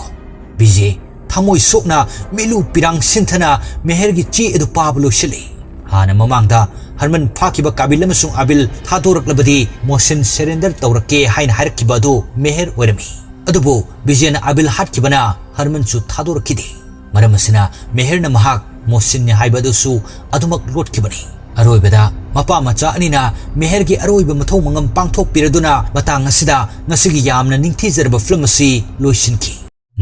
ꯕꯤꯖꯦ ꯊꯃꯣꯏ ꯁꯣꯛꯅ ꯃꯤꯠꯂꯨ ꯄꯤꯔꯥꯡ ꯁꯤꯟꯊꯅ ꯃꯦꯍꯔꯒꯤ ꯆꯦ ꯑꯗꯨ ꯄꯥꯕ ꯂꯣꯏꯁꯤꯜꯂꯤ꯫ ꯍꯥꯟꯅ ꯃꯃꯥꯡꯗ ꯍꯔꯃꯟ ꯐꯥꯈꯤꯕ ꯀꯥꯕꯤꯜ ꯑꯃꯁꯨꯡ ꯑꯥꯕꯤꯜ ꯊꯥꯗꯣꯔꯛꯂꯕꯗꯤ ꯃꯣꯍꯁꯤꯟ ꯁꯔꯦꯟꯗꯔ ꯇꯧꯔꯛꯀꯦ ꯍꯥꯏꯅ ꯍꯥꯏꯔꯛꯈꯤꯕ ꯑꯗꯨ ꯃꯦꯍꯔ ꯑꯣꯏꯔꯝꯃꯤ꯫ ꯑꯗꯨꯕꯨ ꯕꯤꯖꯦꯅ ꯑꯥꯕꯤꯜ ꯍꯥꯠꯈꯤꯕꯅ ꯍꯔꯃꯟꯁꯨ ꯊꯥꯗꯣꯔꯛꯈꯤꯗꯦ꯫ ꯃꯔꯝ ꯑꯁꯤꯅ ꯃꯦꯍꯔꯅ ꯃꯍꯥꯛ ꯃꯣꯍꯁꯤꯟꯅꯤ ꯍꯥꯏꯕ ꯑꯗꯨꯁꯨ ꯑꯗꯨꯃꯛ ꯂꯣꯠꯈꯤꯕꯅꯤ꯫ ꯑꯔꯣꯏꯕꯗ ꯃꯄꯥ ꯃꯆꯥ ꯑꯅꯤꯅ ꯃꯦꯍꯔꯒꯤ ꯑꯔꯣꯏꯕ ꯃꯊꯧ ꯃꯉꯝ ꯄꯥꯡꯊꯣꯛꯄꯤꯔꯗꯨꯅ ꯃꯇꯥꯡ ꯑꯁꯤꯗ ꯉꯁꯤꯒꯤ ꯌꯥꯝꯅ ꯅꯤꯡꯊꯤꯖꯔꯕ ꯐꯤꯂꯝ ꯑꯁꯤ ꯂꯣꯏꯁꯤꯟꯈꯤ꯫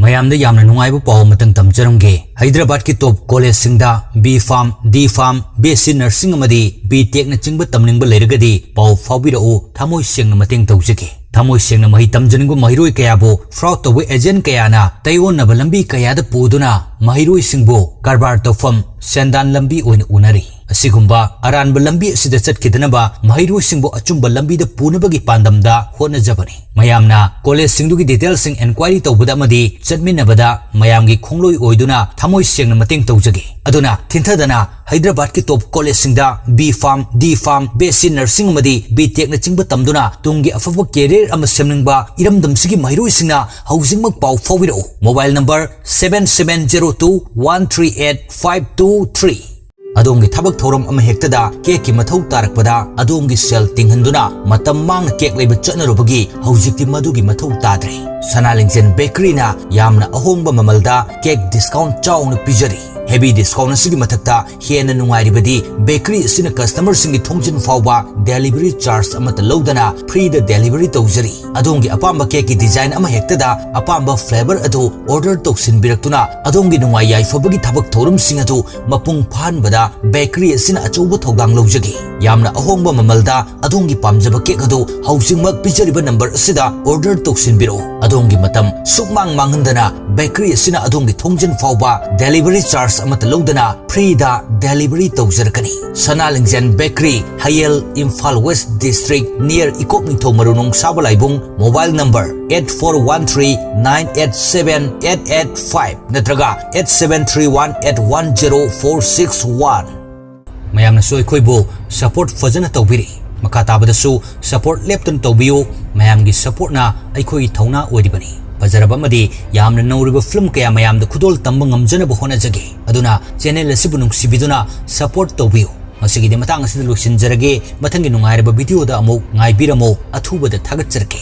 ꯃꯌꯥꯝꯗ ꯌꯥꯝꯅ ꯅꯨꯡꯉꯥꯏꯕ ꯄꯥꯎ ꯑꯃꯇꯪ ꯇꯝꯖꯔꯝꯒꯦ꯫ ꯍꯩꯗ꯭ꯔꯕꯥꯗꯀꯤ top collegeꯁꯤꯡꯗ B Pharm, D Pharm, B S C Nursing ꯑꯃꯗꯤ B Tech ꯅꯆꯤꯡꯕ ꯇꯝꯅꯤꯡꯕ ꯂꯩꯔꯒꯗꯤ ꯄꯥꯎ ꯐꯥꯎꯕꯤꯔꯛꯎ, ꯊꯃꯣꯏ ꯁꯦꯡꯅ ꯃꯇꯦꯡ ꯇꯧꯖꯒꯦ꯫ ꯊꯃꯣꯏ ꯁꯦꯡꯅ ꯃꯍꯩ ꯇꯝꯖꯅꯤꯡꯕ ꯃꯍꯩꯔꯣꯏ ꯀꯌꯥꯕꯨ fraud ꯇꯧꯕ agent ꯀꯌꯥꯅ ꯇꯩꯑꯣꯟꯅꯕ ꯂꯝꯕꯤ ꯀꯌꯥꯗ ꯄꯨꯗꯨꯅ ꯃꯍꯩꯔꯣꯏꯁꯤꯡꯕꯨ ꯀꯔꯕꯥꯔ ꯇꯧꯐꯝ, ꯁꯦꯟꯗꯥꯟ ꯂꯝꯕꯤ ꯑꯣꯏꯅ ꯎꯅꯔꯤ꯫ ꯑꯁꯤꯒꯨꯝꯕ ꯑꯔꯥꯟꯕ ꯂꯝꯕꯤ ꯑꯁꯤꯗ ꯆꯠꯈꯤꯗꯅꯕ ꯃꯍꯩꯔꯣꯏꯁꯤꯡꯕꯨ ꯑꯆꯨꯝꯕ ꯂꯝꯕꯤꯗ ꯄꯨꯅꯕꯒꯤ ꯄꯥꯟꯗꯝꯗ ꯍꯣꯠꯅꯖꯕꯅꯤ꯫ ꯃꯌꯥꯝꯅ collegeꯁꯤꯡꯗꯨꯒꯤ detailꯁꯤꯡ enquiry ꯇꯧꯕꯗ ꯑꯃꯗꯤ ꯆꯠꯃꯤꯟꯅꯕꯗ ꯃꯌꯥꯝꯒꯤ ꯈꯣꯡꯂꯣꯏ ꯑꯣꯏꯗꯨꯅ ꯊꯃꯣꯏ ꯁꯦꯡꯅ ꯃꯇꯦꯡ ꯇꯧꯖꯒꯦ꯫ ꯑꯗꯨꯅ ꯊꯤꯟꯊꯗꯅ ꯍꯩꯗ꯭ꯔꯕꯥꯗꯀꯤ top collegeꯁꯤꯡꯗ B Pharm, D Pharm, B S C Nursing ꯑꯃꯗꯤ B Tech ꯅꯆꯤꯡꯕ ꯇꯝꯗꯨꯅ ꯇꯨꯡꯒꯤ ꯑꯐꯕ career ꯑꯃ ꯁꯦꯝꯅꯤꯡꯕ ꯏꯔꯝꯗꯝꯁꯤꯒꯤ ꯃꯍꯩꯔꯣꯏꯁꯤꯡꯅ ꯍꯧꯖꯤꯛꯃꯛ ꯄꯥꯎ ꯐꯥꯎꯕꯤꯔꯛꯎ꯫ Mobile number seven seven zero two one three eight five two three꯫ ꯑꯗꯣꯝꯒꯤ ꯊꯕꯛ ꯊꯧꯔꯝ ꯑꯃ ꯍꯦꯛꯇꯗ cakeꯀꯤ ꯃꯊꯧ ꯇꯥꯔꯛꯄꯗ ꯑꯗꯣꯝꯒꯤ ꯁꯦꯜ ꯇꯤꯡꯍꯟꯗꯨꯅ ꯃꯇꯝ ꯃꯥꯡꯅ cake ꯂꯩꯕ ꯆꯠꯅꯔꯨꯕꯒꯤ ꯍꯧꯖꯤꯛꯇꯤ ꯃꯗꯨꯒꯤ ꯃꯊꯧ ꯇꯥꯗ꯭ꯔꯦ꯫ ꯁꯅꯥ ꯂꯤꯡꯖꯦꯜ bakeryꯅ ꯌꯥꯝꯅ ꯑꯍꯣꯡꯕ ꯃꯃꯜꯗ cake discount ꯆꯥꯎꯅ ꯄꯤꯖꯔꯤ꯫ Heavy discount ꯑꯁꯤꯒꯤ ꯃꯊꯛꯇ ꯍꯦꯟꯅ ꯅꯨꯡꯉꯥꯏꯔꯤꯕꯗꯤ bakery ꯑꯁꯤꯅ customerꯁꯤꯡꯒꯤ ꯊꯣꯡꯖꯤꯟ ꯐꯥꯎꯕ delivery charge ꯑꯃꯠꯇ ꯂꯧꯗꯅ freeꯗ delivery ꯇꯧꯖꯔꯤ꯫ ꯑꯗꯣꯝꯒꯤ ꯑꯄꯥꯝꯕ cakeꯀꯤ design ꯑꯃ ꯍꯦꯛꯇꯗ ꯑꯄꯥꯝꯕ flavour ꯑꯗꯨ order ꯇꯧꯁꯤꯟꯕꯤꯔꯛꯇꯨꯅ ꯑꯗꯣꯝꯒꯤ ꯅꯨꯡꯉꯥꯏ ꯌꯥꯏꯐꯕꯒꯤ ꯊꯕꯛ ꯊꯧꯔꯝꯁꯤꯡ ꯑꯗꯨ ꯃꯄꯨꯡ ꯐꯥꯍꯟꯕꯗ bakery ꯑꯁꯤꯅ ꯑꯆꯧꯕ ꯊꯧꯗꯥꯡ ꯂꯧꯖꯒꯦ꯫ ꯌꯥꯝꯅ ꯑꯍꯣꯡꯕ ꯃꯃꯜꯗ ꯑꯗꯣꯝꯒꯤ ꯄꯥꯝꯖꯕ cake ꯑꯗꯨ ꯍꯧꯖꯤꯛꯃꯛ ꯄꯤꯖꯔꯤꯕ number ꯑꯁꯤꯗ order ꯇꯧꯁꯤꯟꯕꯤꯔꯛꯎ꯫ ꯑꯗꯣꯝꯒꯤ ꯃꯇꯝ ꯁꯨꯛꯃꯥꯡ ꯃꯥꯡꯍꯟꯗꯅ bakery ꯑꯁꯤꯅ ꯑꯗꯣꯝꯒꯤ ꯊꯣꯡꯖꯤꯟ ꯐꯥꯎꯕ delivery charge ꯑꯃꯠꯇ ꯂꯧꯗꯅ freeꯗ delivery ꯇꯧꯖꯔꯛꯀꯅꯤ꯫ Sana ꯂꯤꯡꯖꯦꯜ bakery, ꯍꯌꯦꯜ, Imphal West District, near ꯏꯀꯣꯛ Ningthou Maru Nongsaba ꯂꯥꯏꯕꯨꯡ꯫ Mobile number eight four one three nine eight seven eight eight five ꯅꯠꯇ꯭ꯔꯒ eight seven three one eight one zero four six one꯫ ꯃꯌꯥꯝꯅꯁꯨ ꯑꯩꯈꯣꯏꯕꯨ support ꯐꯖꯅ ꯇꯧꯕꯤꯔꯤ꯫ ꯃꯈꯥ ꯇꯥꯕꯗꯁꯨ support ꯂꯦꯞꯇꯅ ꯇꯧꯕꯤꯌꯨ꯫ ꯃꯌꯥꯝꯒꯤ supportꯅ ꯑꯩꯈꯣꯏꯒꯤ ꯊꯧꯅꯥ ꯑꯣꯏꯔꯤꯕꯅꯤ꯫ ꯐꯖꯔꯕ ꯑꯃꯗꯤ ꯌꯥꯝꯅ ꯅꯧꯔꯤꯕ film ꯀꯌꯥ ꯃꯌꯥꯝꯗ ꯈꯨꯗꯣꯜ ꯇꯝꯕ ꯉꯝꯖꯅꯕ ꯍꯣꯠꯅꯖꯒꯦ꯫ ꯑꯗꯨꯅ channel ꯑꯁꯤꯕꯨ ꯅꯨꯡꯁꯤꯕꯤꯗꯨꯅ support ꯇꯧꯕꯤꯌꯨ꯫ ꯉꯁꯤꯒꯤꯗꯤ ꯃꯇꯥꯡ ꯑꯁꯤꯗ ꯂꯣꯏꯁꯤꯟꯖꯔꯒꯦ꯫ ꯃꯊꯪꯒꯤ ꯅꯨꯡꯉꯥꯏꯔꯕ videoꯗ ꯑꯃꯨꯛ ꯉꯥꯏꯕꯤꯔꯝꯃꯨ꯫ ꯑꯊꯨꯕꯗ ꯊꯥꯒꯠꯆꯔꯛꯀꯦ꯫